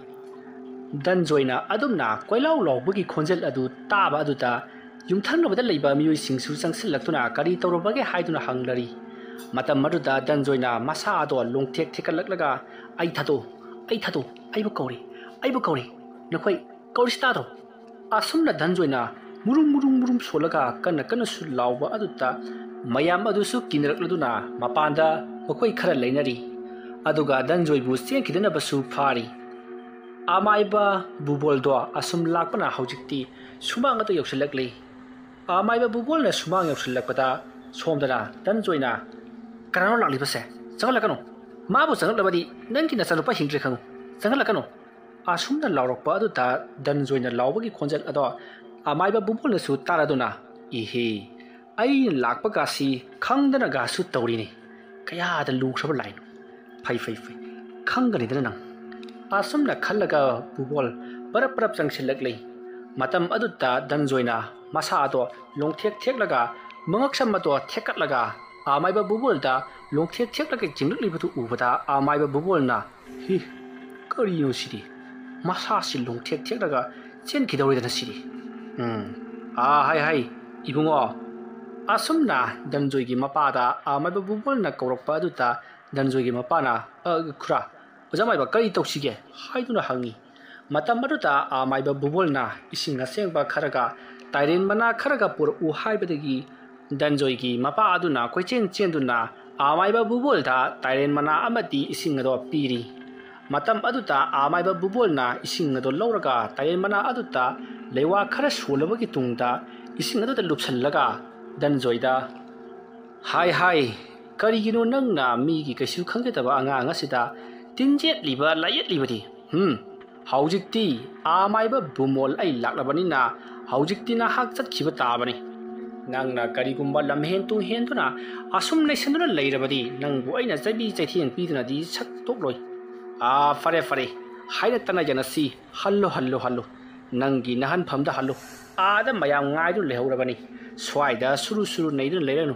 ꯙꯅꯟꯖꯣꯏꯅ ꯑꯗꯨꯝꯅ ꯀꯣꯏꯂꯥꯎ ꯂꯥꯎꯕꯒꯤ ꯈꯣꯟꯖꯦꯜ ꯑꯗꯨ ꯇꯥꯕ ꯑꯗꯨꯗ ꯌꯨꯝꯊꯪꯅꯕꯗ ꯂꯩꯕ ꯃꯤꯑꯣꯏꯁꯤꯡꯁꯨ ꯆꯪꯁꯤꯜꯂꯛꯇꯨꯅ ꯀꯔꯤ ꯇꯧꯔꯕꯒꯦ ꯍꯥꯏꯗꯨꯅ ꯍꯪꯂꯔꯤ꯫ ꯃꯇꯝ ꯑꯗꯨꯗ ꯙꯅꯟꯖꯣꯏꯅ ꯃꯁꯥ ꯑꯗꯣ ꯂꯣꯡꯊꯦꯛ ꯊꯦꯛꯀꯠꯂꯛꯂꯒ, "ꯑꯩ ꯊꯥꯗꯣꯛ, ꯑꯩ ꯊꯥꯗꯣꯛ, ꯑꯩꯕꯨ ꯀꯧꯔꯤ, ꯑꯩꯕꯨ ꯀꯧꯔꯤ, ꯅꯈꯣꯏ ꯀꯧꯔꯤꯁꯤ ꯇꯥꯗ꯭ꯔꯣ?" ꯑꯁꯨꯝꯅ ꯙꯅꯟꯖꯣꯏꯅ ꯃꯨꯔꯨꯝ ꯃꯨꯔꯨꯝ ꯃꯨꯔꯨꯝ ꯁꯣꯜꯂꯒ ꯀꯟꯅ ꯀꯟꯅꯁꯨ ꯂꯥꯎꯕ ꯑꯗꯨꯗ ꯃꯌꯥꯝ ꯑꯗꯨꯁꯨ ꯀꯤꯅꯔꯛꯂꯗꯨꯅ ꯃꯄꯥꯟꯗ ꯃꯈꯣꯏ ꯈꯔ ꯂꯩꯅꯔꯤ꯫ ꯑꯗꯨꯒ ꯙꯅꯟꯖꯣꯏꯕꯨ ꯆꯦꯟꯈꯤꯗꯅꯕꯁꯨ ꯐꯥꯔꯤ꯫ ꯑꯃꯥꯏꯕ ꯕꯨꯕꯣꯜꯗꯣ ꯑꯁꯨꯝ ꯂꯥꯛꯄꯅ ꯍꯧꯖꯤꯛꯇꯤ ꯁꯨꯃꯥꯡ ꯑꯗꯨ ꯌꯧꯁꯤꯜꯂꯛꯂꯤ꯫ ꯑꯃꯥꯏꯕ ꯕꯨꯕꯣꯜꯅ ꯁꯨꯃꯥꯡ ꯌꯧꯁꯤꯜꯂꯛꯄꯗ ꯁꯣꯝꯗꯅ ꯙꯅꯟꯖꯣꯏꯅ, "ꯀꯅꯥꯅꯣ ꯂꯥꯛꯂꯤꯕꯁꯦ? ꯆꯪꯍꯜꯂꯛꯀꯅꯨ꯫ ꯃꯥꯕꯨ ꯆꯪꯍꯜꯂꯕꯗꯤ ꯅꯪꯒꯤ ꯅꯆꯥꯅꯨꯄꯥ ꯍꯤꯡꯗ꯭ꯔꯦ ꯈꯪꯉꯨ꯫ ꯆꯪꯍꯜꯂꯛꯀꯅꯨ"꯫ ꯑꯁꯨꯝꯅ ꯂꯥꯎꯔꯛꯄ ꯑꯗꯨꯗ ꯙꯅꯟꯖꯣꯏꯅ ꯂꯥꯎꯕꯒꯤ ꯈꯣꯟꯖꯦꯜ ꯑꯗꯣ ꯑꯃꯥꯏꯕ ꯕꯨꯕꯣꯜꯅꯁꯨ ꯇꯥꯔꯗꯨꯅ, "ꯏꯍꯦ, ꯑꯩꯅ ꯂꯥꯛꯄꯒꯁꯤ ꯈꯪꯗꯅꯒꯁꯨ ꯇꯧꯔꯤꯅꯤ꯫ ꯀꯌꯥꯗ ꯂꯨꯈ꯭ꯔꯕ ꯂꯥꯏꯅꯣ꯫ ꯐꯩ, ꯐꯩ, ꯐꯩ꯫ ꯈꯪꯒꯅꯤꯗꯅ ꯅꯪ"꯫ ꯑꯁꯨꯝꯅ ꯈꯜꯂꯒ ꯕꯨꯕꯣꯜ ꯄꯔꯞ ꯄꯔꯞ ꯆꯪꯁꯤꯜꯂꯛꯂꯤ꯫ ꯃꯇꯝ ꯑꯗꯨꯗ ꯙꯅꯟꯖꯣꯏꯅ ꯃꯁꯥ ꯑꯗꯣ ꯂꯣꯡꯊꯦꯛ ꯊꯦꯛꯂꯒ ꯃꯉꯛꯁꯝ ꯑꯗꯣ ꯊꯦꯛꯀꯠꯂꯒ ꯑꯃꯥꯏꯕ ꯕꯨꯕꯣꯜꯗ ꯂꯣꯡꯊꯦꯛ ꯊꯦꯛꯂꯒ ꯆꯤꯡꯂꯛꯂꯤꯕꯗꯨ ꯎꯕꯗ ꯑꯃꯥꯏꯕ ꯕꯨꯕꯣꯜꯅ, "ꯍꯤ, ꯀꯔꯤꯅꯣ ꯁꯤꯗꯤ? ꯃꯁꯥꯁꯤ ꯂꯣꯡꯊꯦꯛ ꯊꯦꯛꯂꯒ ꯆꯦꯟꯈꯤꯗꯧꯔꯤꯗꯅ ꯁꯤꯗꯤ꯫ ꯎꯝ, ꯑꯥ, ꯍꯥꯏ, ꯍꯥꯏ, ꯏꯕꯨꯡꯉꯣ"꯫ ꯑꯁꯨꯝꯅ ꯙꯅꯟꯖꯣꯏꯒꯤ ꯃꯄꯥꯗ ꯑꯃꯥꯏꯕ ꯕꯨꯕꯣꯜꯅ ꯀꯧꯔꯛꯄ ꯑꯗꯨꯗ ꯙꯅꯟꯖꯣꯏꯒꯤ ꯃꯄꯥꯅ, "ꯑ, ꯈꯨꯔꯥ, ꯑꯣꯖꯥ ꯃꯥꯏꯕ, ꯀꯔꯤ ꯇꯧꯁꯤꯒꯦ?" ꯍꯥꯏꯗꯨꯅ ꯍꯪꯉꯤ꯫ ꯃꯇꯝ ꯑꯗꯨꯗ ꯑꯃꯥꯏꯕ ꯕꯨꯕꯣꯜꯅ ꯏꯁꯤꯡ ꯑꯁꯦꯡꯕ ꯈꯔꯒ ꯇꯥꯏꯔꯦꯟ ꯃꯅꯥ ꯈꯔꯒ ꯄꯨꯔꯛꯎ ꯍꯥꯏꯕꯗꯒꯤ ꯙꯅꯟꯖꯣꯏꯒꯤ ꯃꯄꯥ ꯑꯗꯨꯅ ꯀꯣꯏꯆꯦꯟ ꯆꯦꯟꯗꯨꯅ ꯑꯃꯥꯏꯕ ꯕꯨꯕꯣꯜꯗ ꯇꯥꯏꯔꯦꯟ ꯃꯅꯥ ꯑꯃꯗꯤ ꯏꯁꯤꯡ ꯑꯗꯣ ꯄꯤꯔꯤ꯫ ꯃꯇꯝ ꯑꯗꯨꯗ ꯑꯃꯥꯏꯕ ꯕꯨꯕꯣꯜꯅ ꯏꯁꯤꯡ ꯑꯗꯨ ꯂꯧꯔꯒ ꯇꯥꯏꯔꯦꯟ ꯃꯅꯥ ꯑꯗꯨꯗ ꯂꯩꯋꯥ ꯈꯔ ꯁꯣꯜꯂꯕꯒꯤ ꯇꯨꯡꯗ ꯏꯁꯤꯡ ꯑꯗꯨꯗ ꯂꯨꯞꯁꯤꯜꯂꯒ ꯗꯟꯖꯣꯏꯗ, "ꯍꯥꯏ ꯍꯥꯏ, ꯀꯔꯤꯒꯤꯅꯣ ꯅꯪꯅ ꯃꯤꯒꯤ ꯀꯩꯁꯨ ꯈꯪꯖꯗꯕ ꯑꯉꯥꯡ ꯑꯁꯤꯗ ꯇꯤꯟꯖꯦꯠꯂꯤꯕ ꯂꯥꯏꯌꯦꯠꯂꯤꯕꯗꯤ? ꯍꯨꯝ, ꯍꯧꯖꯤꯛꯇꯤ ꯑꯃꯥꯏꯕ ꯕꯨꯃꯣꯜ ꯑꯩ ꯂꯥꯛꯂꯕꯅꯤꯅ ꯍꯧꯖꯤꯛꯇꯤ ꯅꯍꯥꯛ ꯆꯠꯈꯤꯕ ꯇꯥꯕꯅꯤ꯫ ꯅꯪꯅ ꯀꯔꯤꯒꯨꯝꯕ ꯂꯝꯍꯦꯟ ꯇꯨꯡꯍꯦꯟꯗꯨꯅ ꯑꯁꯨꯝ ꯂꯩꯁꯟꯗꯨꯅ ꯂꯩꯔꯕꯗꯤ ꯅꯪꯕꯨ ꯑꯩꯅ ꯆꯩꯕꯤ ꯆꯩꯊꯦꯡ ꯄꯤꯗꯨꯅꯗꯤ ꯁꯛꯇꯣꯛꯂꯣꯏ꯫ ꯑꯥ, ꯐꯔꯦ ꯐꯔꯦ, ꯍꯥꯏꯅ ꯇꯅ ꯌꯥꯅꯁꯤ꯫ Hello, hello, hello. ꯅꯪꯒꯤ ꯅꯍꯟꯐꯝꯗ ꯍꯜꯂꯨ꯫ ꯑꯥꯗ ꯃꯌꯥꯝ ꯉꯥꯏꯗꯨꯅ ꯂꯩꯍꯧꯔꯕꯅꯤ꯫ ꯁ꯭ꯋꯥꯏꯗ ꯁꯨꯔꯨ ꯁꯨꯔꯨ ꯅꯩꯗꯨꯅ ꯂꯩꯔꯅꯨ꯫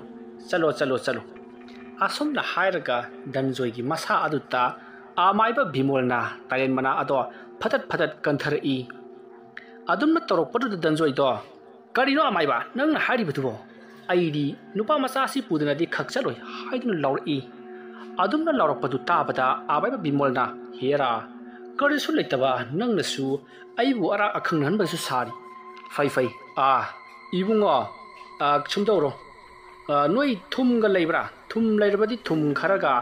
ꯆꯠꯂꯣ, ꯆꯠꯂꯣ, ꯆꯠꯂꯣ꯫" ꯑꯁꯨꯝꯅ ꯍꯥꯏꯔꯒ ꯗꯟꯖꯣꯏꯒꯤ ꯃꯁꯥ ꯑꯗꯨꯗ ꯑꯃꯥꯏꯕ ꯕꯤꯃꯣꯜꯅ ꯇꯥꯏꯔꯦꯟ ꯃꯅꯥ ꯑꯗꯣ ꯐꯇꯠ ꯐꯇꯠ ꯀꯟꯊꯔꯛꯏ꯫ ꯑꯗꯨꯝꯅ ꯇꯧꯔꯛꯄꯗꯨꯗ ꯗꯟꯖꯣꯏꯗꯣ, "ꯀꯔꯤꯅꯣ ꯑꯃꯥꯏꯕ ꯅꯪꯅ ꯍꯥꯏꯔꯤꯕꯗꯨꯕꯣ? ꯑꯩꯗꯤ ꯅꯨꯄꯥ ꯃꯆꯥ ꯑꯁꯤ ꯄꯨꯗꯅꯗꯤ ꯈꯛ ꯆꯠꯂꯣꯏ" ꯍꯥꯏꯗꯨꯅ ꯂꯥꯎꯔꯛꯏ꯫ ꯑꯗꯨꯝꯅ ꯂꯥꯎꯔꯛꯄꯗꯨ ꯇꯥꯕꯗ ꯑꯃꯥꯏꯕ ꯕꯤꯃꯣꯜꯅ, "ꯍꯦꯔꯥ, ꯀꯔꯤꯁꯨ ꯂꯩꯇꯕ ꯅꯪꯅꯁꯨ ꯑꯩꯕꯨ ꯑꯔꯥꯛ ꯑꯈꯪ ꯅꯍꯟꯕꯁꯨ ꯁꯥꯔꯤ꯫ ꯐꯩ, ꯐꯩ꯫ ꯑꯥ, ꯏꯕꯨꯡꯉꯣ, ꯑꯥ, ꯁꯨꯝ ꯇꯧꯔꯣ꯫ ꯑꯥ, ꯅꯣꯏ ꯊꯨꯝꯒ ꯂꯩꯕ꯭ꯔꯥ? ꯊꯨꯝ ꯂꯩꯔꯕꯗꯤ ꯊꯨꯝ ꯈꯔꯒ,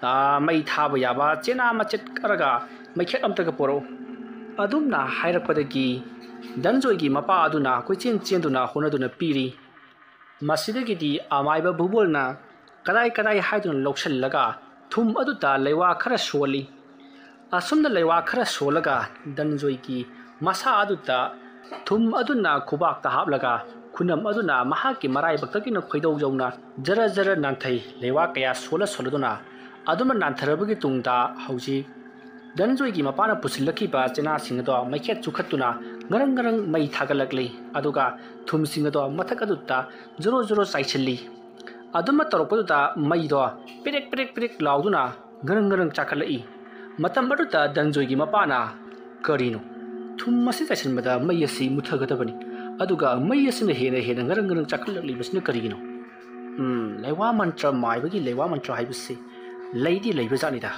ꯑꯥ, ꯃꯩ ꯊꯥꯕ ꯌꯥꯕ ꯆꯦꯅꯥ ꯃꯆꯦꯠ ꯈꯔꯒ ꯃꯩꯈꯦꯠ ꯑꯝꯇꯒ ꯄꯣꯔꯛꯎ꯫" ꯑꯗꯨꯝꯅ ꯍꯥꯏꯔꯛꯄꯗꯒꯤ ꯗꯟꯖꯣꯏꯒꯤ ꯃꯄꯥ ꯑꯗꯨꯅ ꯀꯣꯏꯆꯦꯟ ꯆꯦꯟꯗꯨꯅ ꯍꯣꯠꯅꯗꯨꯅ ꯄꯤꯔꯤ꯫ ꯃꯁꯤꯗꯒꯤꯗꯤ ꯑꯃꯥꯏꯕ ꯕꯨꯕꯣꯜꯅ ꯀꯗꯥꯏ ꯀꯗꯥꯏ ꯍꯥꯏꯗꯨꯅ ꯂꯧꯁꯤꯜꯂꯒ ꯊꯨꯝ ꯑꯗꯨꯗ ꯂꯩꯋꯥ ꯈꯔ ꯁꯣꯜꯂꯤ꯫ ꯑꯁꯨꯝꯅ ꯂꯩꯋꯥ ꯈꯔ ꯁꯣꯜꯂꯒ ꯗꯟꯖꯣꯏꯒꯤ ꯃꯁꯥ ꯑꯗꯨꯗ ꯊꯨꯝ ꯑꯗꯨꯅ ꯈꯨꯕꯥꯛꯇ ꯍꯥꯞꯂꯒ ꯈꯨꯅꯝ ꯑꯗꯨꯅ ꯃꯍꯥꯛꯀꯤ ꯃꯔꯥꯏꯕꯛꯇꯒꯤꯅ ꯈꯣꯏꯗꯧ ꯌꯧꯅ ꯖꯔ ꯖꯔ ꯅꯥꯟꯊꯩ꯫ ꯂꯩꯋꯥ ꯀꯌꯥ ꯁꯣꯜꯂ ꯁꯣꯜꯂꯗꯨꯅ ꯑꯗꯨꯃ ꯅꯥꯟꯊꯔꯕꯒꯤ ꯇꯨꯡꯗ ꯍꯧꯖꯤꯛ ꯗꯟꯖꯣꯏꯒꯤ ꯃꯄꯥꯅ ꯄꯨꯁꯤꯜꯂꯛꯈꯤꯕ ꯆꯦꯅꯥꯁꯤꯡ ꯑꯗꯣ ꯃꯩꯈꯦꯠ ꯆꯨꯈꯠꯇꯨꯅ ꯉꯔꯪ ꯉꯔꯪ ꯃꯩ ꯊꯥꯒꯠꯂꯛꯂꯤ꯫ ꯑꯗꯨꯒ ꯊꯨꯝꯁꯤꯡ ꯑꯗꯣ ꯃꯊꯛ ꯑꯗꯨꯗ ꯖꯣꯔꯣ ꯖꯣꯔꯣ ꯆꯥꯏꯁꯤꯜꯂꯤ꯫ ꯑꯗꯨꯝꯅ ꯇꯧꯔꯛꯄꯗꯨꯗ ꯃꯩꯗꯣ ꯄꯤꯔꯤꯛ ꯄꯤꯔꯤꯛ ꯄꯤꯔꯤꯛ ꯂꯥꯎꯗꯨꯅ ꯉꯔꯪ ꯉꯔꯪ ꯆꯥꯈꯠꯂꯛꯏ꯫ ꯃꯇꯝ ꯑꯗꯨꯗ ꯗꯟꯖꯣꯏꯒꯤ ꯃꯄꯥꯅ, "ꯀꯔꯤꯅꯣ? ꯊꯨꯝ ꯑꯁꯤ ꯆꯥꯏꯁꯤꯟꯕꯗ ꯃꯩ ꯑꯁꯤ ꯃꯨꯠꯊꯒꯗꯕꯅꯤ, ꯑꯗꯨꯒ ꯃꯩ ꯑꯁꯤꯅ ꯍꯦꯟꯅ ꯍꯦꯟꯅ ꯉꯔꯪ ꯉꯔꯪ ꯆꯥꯈꯠꯂꯛꯂꯤꯕꯁꯤꯅ ꯀꯔꯤꯒꯤꯅꯣ? ꯎꯝ, ꯂꯩꯋꯥ ꯃꯟꯇ꯭ꯔ ꯃꯥꯏꯕꯒꯤ ꯂꯩꯋꯥ ꯃꯟꯇ꯭ꯔ ꯍꯥꯏꯕꯁꯤ ꯂꯩꯗꯤ ꯂꯩꯕꯖꯥꯠꯅꯤꯗ꯫"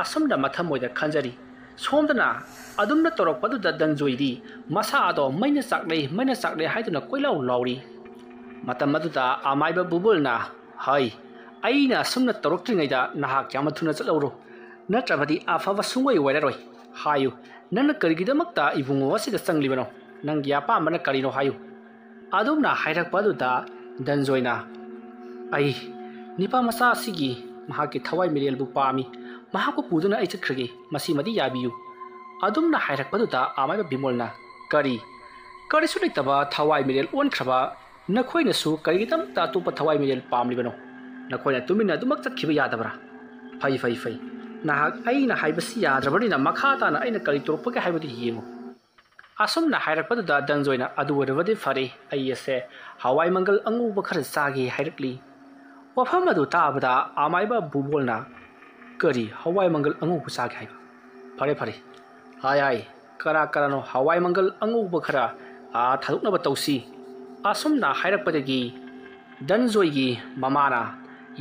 ꯑꯁꯨꯝꯅ ꯃꯊꯃꯣꯏꯗ ꯈꯟꯖꯔꯤ꯫ ꯁꯣꯝꯗꯅ ꯑꯗꯨꯝꯅ ꯇꯧꯔꯛꯄꯗꯨꯗ ꯗꯟꯖꯣꯏꯗꯤ ꯃꯁꯥ ꯑꯗꯣ ꯃꯩꯅ ꯆꯥꯛꯂꯦ, ꯃꯩꯅ ꯆꯥꯛꯂꯦ ꯍꯥꯏꯗꯨꯅ ꯀꯣꯏꯂꯥꯎ ꯂꯥꯎꯔꯤ꯫ ꯃꯇꯝ ꯑꯗꯨꯗ ꯑꯃꯥꯏꯕ ꯕꯨꯕꯨꯜꯅ, "ꯍꯩ, ꯑꯩꯅ ꯑꯁꯨꯝꯅ ꯇꯧꯔꯛꯇ꯭ꯔꯤꯉꯩꯗ ꯅꯍꯥꯛ ꯌꯥꯝꯅ ꯊꯨꯅ ꯆꯠꯍꯧꯔꯣ꯫ ꯅꯠꯇ꯭ꯔꯕꯗꯤ ꯑꯐꯕ ꯁꯨꯡꯑꯣꯏ ꯑꯣꯏꯔꯔꯣꯏ꯫ ꯍꯥꯏꯌꯨ, ꯅꯪꯅ ꯀꯔꯤꯒꯤꯗꯃꯛꯇ ꯏꯕꯨꯡꯉꯣ ꯑꯁꯤꯗ ꯆꯪꯂꯤꯕꯅꯣ? ꯅꯪꯒꯤ ꯑꯄꯥꯝꯕꯅ ꯀꯔꯤꯅꯣ ꯍꯥꯏꯌꯨ꯫" ꯑꯗꯨꯝꯅ ꯍꯥꯏꯔꯛꯄ ꯑꯗꯨꯗ ꯗꯟꯖꯣꯏꯅ, "ꯑꯩ ꯅꯤꯄꯥ ꯃꯆꯥ ꯑꯁꯤꯒꯤ ꯃꯍꯥꯛꯀꯤ ꯊꯋꯥꯏ ꯃꯤꯔꯦꯜꯕꯨ ꯄꯥꯝꯃꯤ꯫ ꯃꯍꯥꯛꯄꯨ ꯄꯨꯗꯨꯅ ꯑꯩ ꯆꯠꯈ꯭ꯔꯒꯦ꯫ ꯃꯁꯤꯃꯗꯤ ꯌꯥꯕꯤꯌꯨ꯫" ꯑꯗꯨꯝꯅ ꯍꯥꯏꯔꯛꯄꯗꯨꯗ ꯑꯃꯥꯏꯕ ꯕꯤꯃꯣꯜꯅ, "ꯀꯔꯤ? ꯀꯔꯤꯁꯨ ꯂꯩꯇꯕ ꯊꯋꯥꯏ ꯃꯤꯔꯦꯜ ꯑꯣꯟꯈ꯭ꯔꯕ ꯅꯈꯣꯏꯅꯁꯨ ꯀꯔꯤꯒꯤꯗꯃꯛꯇ ꯑꯇꯣꯞꯄ ꯊꯋꯥꯏ ꯃꯤꯔꯦꯜ ꯄꯥꯝꯂꯤꯕꯅꯣ? ꯅꯈꯣꯏꯅ ꯇꯨꯃꯤꯟꯅ ꯑꯗꯨꯃꯛ ꯆꯠꯈꯤꯕ ꯌꯥꯗꯕ꯭ꯔꯥ? ꯐꯩ, ꯐꯩ, ꯐꯩ꯫ ꯅꯍꯥꯛ ꯑꯩꯅ ꯍꯥꯏꯕꯁꯤ ꯌꯥꯗ꯭ꯔꯕꯅꯤꯅ ꯃꯈꯥ ꯇꯥꯅ ꯑꯩꯅ ꯀꯔꯤ ꯇꯧꯔꯛꯄꯒꯦ ꯍꯥꯏꯕꯗꯨ ꯌꯦꯡꯉꯨ꯫" ꯑꯁꯨꯝꯅ ꯍꯥꯏꯔꯛꯄꯗꯨꯗ ꯗꯟꯖꯣꯏꯅ, "ꯑꯗꯨ ꯑꯣꯏꯔꯕꯗꯤ ꯐꯔꯦ, ꯑꯩ ꯑꯁꯦ ꯍꯋꯥꯏ ꯃꯪꯒꯜ ꯑꯉꯧꯕ ꯈꯔ ꯆꯥꯒꯦ ꯍꯥꯏꯔꯛꯂꯤ꯫" ꯋꯥꯐꯝ ꯑꯗꯨ ꯇꯥꯕꯗ ꯑꯃꯥꯏꯕ ꯕꯨꯕꯣꯜꯅ, "ꯀꯔꯤ ꯍꯋꯥꯏ ꯃꯪꯒꯜ ꯑꯉꯧꯕ ꯆꯥꯒꯦ ꯍꯥꯏꯕ? ꯐꯔꯦ, ꯐꯔꯦ꯫ ꯍꯥꯏ, ꯍꯥꯏ, ꯀꯅꯥ ꯀꯅꯥꯅꯣ ꯍꯋꯥꯏ ꯃꯪꯒꯜ ꯑꯉꯧꯕ ꯈꯔ, ꯑꯥ, ꯊꯥꯗꯣꯛꯅꯕ ꯇꯧꯁꯤ꯫" ꯑꯁꯨꯝꯅ ꯍꯥꯏꯔꯛꯄꯗꯒꯤ ꯗꯟꯖꯣꯏꯒꯤ ꯃꯃꯥꯅ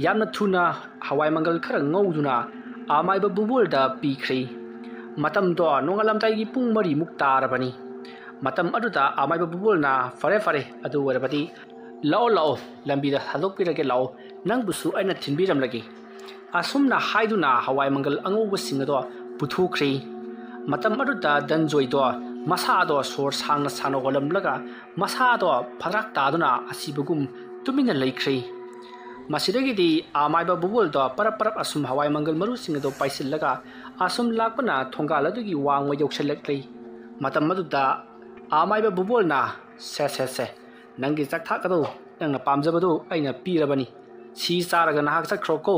ꯌꯥꯝꯅ ꯊꯨꯅ ꯍꯋꯥꯏ ꯃꯪꯒꯜ ꯈꯔ ꯉꯧꯗꯨꯅ ꯑꯃꯥꯏꯕ ꯕꯨꯕꯣꯜꯗ ꯄꯤꯈ꯭ꯔꯦ꯫ ꯃꯇꯝꯗꯣ ꯅꯣꯡꯉꯥꯜꯂꯝꯗꯥꯏꯒꯤ ꯄꯨꯡ ꯃꯔꯤꯃꯨꯛ ꯇꯥꯔꯕꯅꯤ꯫ ꯃꯇꯝ ꯑꯗꯨꯗ ꯑꯃꯥꯏꯕ ꯕꯨꯕꯣꯜꯅ, "ꯐꯔꯦ, ꯐꯔꯦ, ꯑꯗꯨ ꯑꯣꯏꯔꯕꯗꯤ ꯂꯥꯛꯑꯣ, ꯂꯥꯛꯑꯣ, ꯂꯝꯕꯤꯗ ꯊꯥꯗꯣꯛꯄꯤꯔꯒꯦ, ꯂꯥꯛꯑꯣ, ꯅꯪꯕꯨꯁꯨ ꯑꯩꯅ ꯊꯤꯟꯕꯤꯔꯝꯂꯒꯦ꯫" ꯑꯁꯨꯝꯅ ꯍꯥꯏꯗꯨꯅ ꯍꯋꯥꯏ ꯃꯪꯒꯜ ꯑꯉꯧꯕꯁꯤꯡ ꯑꯗꯣ ꯄꯨꯊꯣꯛꯈ꯭ꯔꯦ꯫ ꯃꯇꯝ ꯑꯗꯨꯗ ꯗꯟꯖꯣꯏꯗꯣ ꯃꯁꯥꯗꯣ ꯁꯣꯔ ꯁꯥꯡꯅ ꯁꯥꯡꯅ ꯍꯣꯜꯂꯝꯂꯒ ꯃꯁꯥꯗꯣ ꯐꯗ꯭ꯔꯥꯛ ꯇꯥꯗꯨꯅ ꯑꯁꯤꯕꯒꯨꯝ ꯇꯨꯃꯤꯟꯅ ꯂꯩꯈ꯭ꯔꯦ꯫ ꯃꯁꯤꯗꯒꯤꯗꯤ ꯑꯃꯥꯏꯕ ꯕꯨꯕꯣꯜꯗꯣ ꯄꯔꯞ ꯄꯔꯞ ꯑꯁꯨꯝ ꯍꯋꯥꯏ ꯃꯪꯒꯜ ꯃꯔꯨꯁꯤꯡ ꯑꯗꯨ ꯄꯥꯏꯁꯤꯜꯂꯒ ꯑꯁꯨꯝ ꯂꯥꯛꯄꯅ ꯊꯣꯡꯒꯥꯜ ꯑꯗꯨꯒꯤ ꯋꯥꯡꯃ ꯌꯧꯁꯤꯜꯂꯛꯂꯦ꯫ ꯃꯇꯝ ꯑꯗꯨꯗ ꯑꯃꯥꯏꯕ ꯕꯨꯕꯣꯜꯅ, "ꯁꯦ, ꯁꯦ, ꯁꯦ, ꯅꯪꯒꯤ ꯆꯥꯛꯊꯥꯛ ꯑꯗꯨ, ꯅꯪꯅ ꯄꯥꯝꯖꯕꯗꯨ ꯑꯩꯅ ꯄꯤꯔꯕꯅꯤ꯫ ꯁꯤ ꯆꯥꯔꯒ ꯅꯍꯥꯛ ꯆꯠꯈ꯭ꯔꯣꯀꯣ꯫"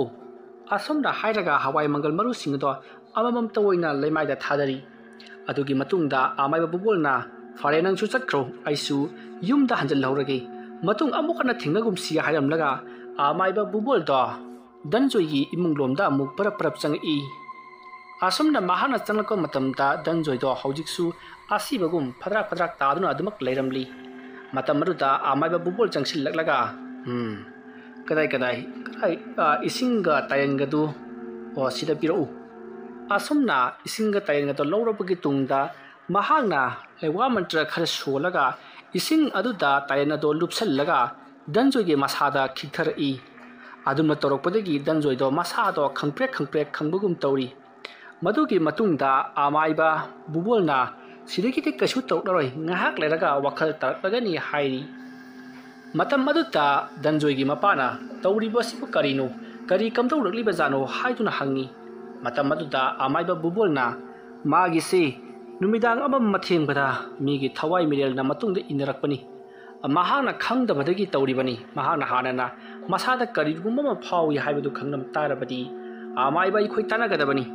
ꯑꯁꯨꯝꯅ ꯍꯥꯏꯔꯒ ꯍꯋꯥꯏ ꯃꯪꯒꯜ ꯃꯔꯨꯁꯤꯡ ꯑꯗꯣ ꯑꯃꯃꯝꯇ ꯑꯣꯏꯅ ꯂꯩꯃꯥꯏꯗ ꯊꯥꯗꯔꯤ꯫ ꯑꯗꯨꯒꯤ ꯃꯇꯨꯡꯗ ꯑꯃꯥꯏꯕ ꯕꯨꯕꯣꯜꯅ, "ꯐꯔꯦ, ꯅꯪꯁꯨ ꯆꯠꯈ꯭ꯔꯣ, ꯑꯩꯁꯨ ꯌꯨꯝꯗ ꯍꯟꯖꯤꯜꯍꯧꯔꯒꯦ꯫ ꯃꯇꯨꯡ ꯑꯃꯨꯛ ꯍꯟꯅ ꯊꯦꯡꯅꯒꯨꯝꯁꯤ" ꯍꯥꯏꯔꯝꯂꯒ ꯑꯃꯥꯏꯕ ꯕꯨꯕꯣꯜꯗꯣ ꯗꯟꯖꯣꯏꯒꯤ ꯏꯃꯨꯡ ꯂꯣꯝꯗ ꯑꯃꯨꯛ ꯄꯔꯞ ꯄꯔꯞ ꯆꯪꯉꯛꯏ꯫ ꯑꯁꯨꯝꯅ ꯃꯍꯥꯛꯅ ꯆꯪꯂꯛꯄ ꯃꯇꯝꯗ ꯗꯟꯖꯣꯏꯗꯣ ꯍꯧꯖꯤꯛꯁꯨ ꯑꯁꯤꯕꯒꯨꯝ ꯐꯗ꯭ꯔꯥꯛ ꯐꯗ꯭ꯔꯥꯛ ꯇꯥꯗꯨꯅ ꯑꯗꯨꯃꯛ ꯂꯩꯔꯝꯂꯤ꯫ ꯃꯇꯝ ꯑꯗꯨꯗ ꯑꯃꯥꯏꯕ ꯕꯨꯕꯣꯜ ꯆꯪꯁꯤꯜꯂꯛꯂꯒ, "ꯎꯝ, ꯀꯗꯥꯏ, ꯀꯗꯥꯏ, ꯀꯗꯥꯏ, ꯑ, ꯏꯁꯤꯡꯒ ꯇꯥꯏꯔꯦꯟꯒꯗꯨ, ꯑꯣ, ꯁꯤꯗ ꯄꯤꯔꯛꯎ꯫" ꯑꯁꯨꯝꯅ ꯏꯁꯤꯡꯒ ꯇꯥꯏꯔꯦꯟꯒꯗꯣ ꯂꯧꯔꯕꯒꯤ ꯇꯨꯡꯗ ꯃꯍꯥꯛꯅ ꯂꯩꯋꯥ ꯃꯟꯇ꯭ꯔ ꯈꯔ ꯁꯣꯜꯂꯒ ꯏꯁꯤꯡ ꯑꯗꯨꯗ ꯇꯥꯏꯔꯦꯟ ꯑꯗꯣ ꯂꯨꯞꯁꯤꯜꯂꯒ ꯗꯟꯖꯣꯏꯒꯤ ꯃꯁꯥꯗ ꯈꯤꯛꯊꯔꯛꯏ꯫ ꯑꯗꯨꯝꯅ ꯇꯧꯔꯛꯄꯗꯒꯤ ꯗꯟꯖꯣꯏꯗꯣ ꯃꯁꯥꯗꯣ ꯈꯪꯄ꯭ꯔꯦꯛ ꯈꯪꯄ꯭ꯔꯦꯛ ꯈꯪꯕꯒꯨꯝ ꯇꯧꯔꯤ꯫ ꯃꯗꯨꯒꯤ ꯃꯇꯨꯡꯗ ꯑꯃꯥꯏꯕ ꯕꯨꯕꯣꯜꯅ, "ꯁꯤꯗꯒꯤꯗꯤ ꯀꯩꯁꯨ ꯇꯧꯔꯛꯂꯔꯣꯏ, ꯉꯥꯏꯍꯥꯛ ꯂꯩꯔꯒ ꯋꯥꯈꯜ ꯇꯥꯔꯛꯂꯒꯅꯤ" ꯍꯥꯏꯔꯤ꯫ ꯃꯇꯝ ꯑꯗꯨꯗ ꯗꯟꯖꯣꯏꯒꯤ ꯃꯄꯥꯅ, "ꯇꯧꯔꯤꯕꯁꯤꯕꯨ ꯀꯔꯤꯅꯣ? ꯀꯔꯤ ꯀꯝꯗꯧꯔꯛꯂꯤꯕꯖꯥꯠꯅꯣ?" ꯍꯥꯏꯗꯨꯅ ꯍꯪꯉꯤ꯫ ꯃꯇꯝ ꯑꯗꯨꯗ ꯑꯃꯥꯏꯕ ꯕꯨꯕꯣꯜꯅ, "ꯃꯥꯒꯤꯁꯤ ꯅꯨꯃꯤꯗꯥꯡ ꯑꯃꯝ ꯃꯊꯦꯡꯕꯗ ꯃꯤꯒꯤ ꯊꯋꯥꯏ ꯃꯤꯔꯦꯜꯅ ꯃꯇꯨꯡꯗ ꯏꯟꯅꯔꯛꯄꯅꯤ꯫ ꯃꯍꯥꯛꯅ ꯈꯪꯗꯕꯗꯒꯤ ꯇꯧꯔꯤꯕꯅꯤ꯫ ꯃꯍꯥꯛꯅ ꯍꯥꯟꯅꯅ ꯃꯁꯥꯗ ꯀꯔꯤꯒꯨꯝꯕ ꯑꯃ ꯐꯥꯎꯏ ꯍꯥꯏꯕꯗꯨ ꯈꯪꯂꯝ ꯇꯥꯔꯕꯗꯤ, ꯑꯃꯥꯏꯕ ꯑꯩꯈꯣꯏ ꯇꯥꯟꯅꯒꯗꯕꯅꯤ꯫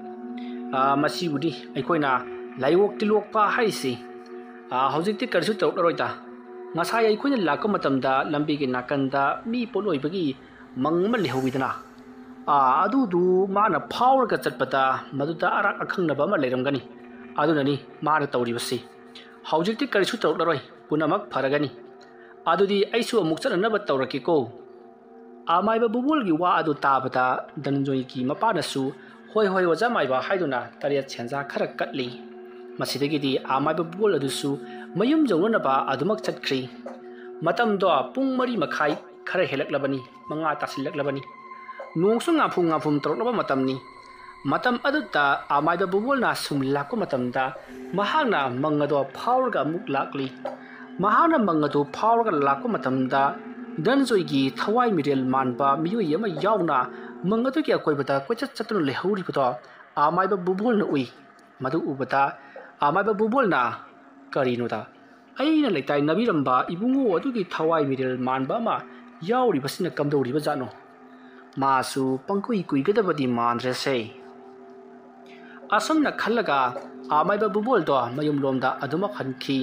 ꯑ, ꯃꯁꯤꯕꯨꯗꯤ ꯑꯩꯈꯣꯏꯅ ꯂꯥꯏꯑꯣꯛ ꯇꯤꯜꯂꯣꯛꯄ ꯍꯥꯏꯁꯤ, ꯑ, ꯍꯧꯖꯤꯛꯇꯤ ꯀꯔꯤꯁꯨ ꯇꯧꯔꯛꯂꯔꯣꯏꯗ꯫ ꯉꯁꯥꯏ ꯑꯩꯈꯣꯏꯅ ꯂꯥꯛꯄ ꯃꯇꯝꯗ ꯂꯝꯕꯤꯒꯤ ꯅꯥꯀꯟꯗ ꯃꯤ ꯄꯣꯠꯂꯣꯏꯕꯒꯤ ꯃꯪ ꯑꯃ ꯂꯩꯍꯧꯋꯤꯗꯅ, ꯑ, ꯑꯗꯨꯗꯨ ꯃꯥꯅ ꯐꯥꯎꯔꯒ ꯆꯠꯄꯗ ꯃꯗꯨꯗ ꯑꯔꯥꯛ ꯑꯈꯪꯅꯕ ꯑꯃ ꯂꯩꯔꯝꯒꯅꯤ꯫ ꯑꯗꯨꯅꯅꯤ ꯃꯥꯅ ꯇꯧꯔꯤꯕꯁꯤ꯫ ꯍꯧꯖꯤꯛꯇꯤ ꯀꯔꯤꯁꯨ ꯇꯧꯔꯛꯂꯔꯣꯏ, ꯄꯨꯝꯅꯃꯛ ꯐꯔꯒꯅꯤ꯫ ꯑꯗꯨꯗꯤ ꯑꯩꯁꯨ ꯑꯃꯨꯛ ꯆꯠꯅꯅꯕ ꯇꯧꯔꯛꯀꯦꯀꯣ꯫" ꯑꯃꯥꯏꯕ ꯕꯨꯕꯣꯜꯒꯤ ꯋꯥ ꯑꯗꯨ ꯇꯥꯕꯗ ꯗꯅꯟꯖꯣꯏꯒꯤ ꯃꯄꯥꯅꯁꯨ, "ꯍꯣꯏ, ꯍꯣꯏ, ꯑꯣꯖꯥ ꯃꯥꯏꯕ" ꯍꯥꯏꯗꯨꯅ ꯇꯔꯦꯠ ꯁꯦꯟꯖꯥ ꯈꯔ ꯀꯠꯂꯤ꯫ ꯃꯁꯤꯗꯒꯤꯗꯤ ꯑꯃꯥꯏꯕ ꯕꯨꯕꯣꯜ ꯑꯗꯨꯁꯨ ꯃꯌꯨꯝ ꯌꯧꯅꯅꯕ ꯑꯗꯨꯃꯛ ꯆꯠꯈ꯭ꯔꯤ꯫ ꯃꯇꯝꯗꯣ ꯄꯨꯡ ꯃꯔꯤ ꯃꯈꯥꯏ ꯈꯔ ꯍꯦꯜꯂꯛꯂꯕꯅꯤ, ꯃꯉꯥ ꯇꯥꯁꯤꯜꯂꯛꯂꯕꯅꯤ꯫ ꯅꯣꯡꯁꯨ ꯉꯥꯐꯨꯝ ꯉꯥꯐꯨꯝ ꯇꯧꯔꯛꯂꯕ ꯃꯇꯝꯅꯤ꯫ ꯃꯇꯝ ꯑꯗꯨꯗ ꯑꯃꯥꯏꯕ ꯕꯨꯕꯣꯜꯅ ꯁꯨꯝ ꯂꯥꯛꯄ ꯃꯇꯝꯗ ꯃꯍꯥꯛꯅ ꯃꯪ ꯑꯗꯣ ꯐꯥꯎꯔꯒ ꯑꯃꯨꯛ ꯂꯥꯛꯂꯤ꯫ ꯃꯍꯥꯛꯅ ꯃꯪ ꯑꯗꯨ ꯐꯥꯎꯔꯒ ꯂꯥꯛꯄ ꯃꯇꯝꯗ ꯗꯟꯖꯣꯏꯒꯤ ꯊꯋꯥꯏ ꯃꯤꯔꯦꯜ ꯃꯥꯟꯕ ꯃꯤꯑꯣꯏ ꯑꯃ ꯌꯥꯎꯅ ꯃꯪ ꯑꯗꯨꯒꯤ ꯑꯀꯣꯏꯕꯗ ꯀꯣꯏꯆꯠ ꯆꯠꯇꯨꯅ ꯂꯩꯍꯧꯔꯤꯕꯗꯣ ꯑꯃꯥꯏꯕ ꯕꯨꯕꯣꯜꯅ ꯎꯏ꯫ ꯃꯗꯨ ꯎꯕꯗ ꯑꯃꯥꯏꯕ ꯕꯨꯕꯣꯜꯅ, "ꯀꯔꯤꯅꯣꯗ? ꯑꯩꯅ ꯂꯩꯇꯥꯏꯅꯕꯤꯔꯝꯕ ꯏꯕꯨꯡꯉꯣ ꯑꯗꯨꯒꯤ ꯊꯋꯥꯏ ꯃꯤꯔꯦꯜ ꯃꯥꯟꯕ ꯑꯃ ꯌꯥꯎꯔꯤꯕꯁꯤꯅ ꯀꯝꯗꯧꯔꯤꯕꯖꯥꯠꯅꯣ? ꯃꯥꯁꯨ ꯄꯪꯀꯨꯏ ꯀꯨꯏꯒꯗꯕꯗꯤ ꯃꯥꯟꯗ꯭ꯔꯦꯁꯦ꯫" ꯑꯁꯨꯝꯅ ꯈꯜꯂꯒ ꯑꯃꯥꯏꯕ ꯕꯨꯕꯣꯜꯗꯣ ꯃꯌꯨꯝꯂꯣꯝꯗ ꯑꯗꯨꯃꯛ ꯍꯟꯈꯤ꯫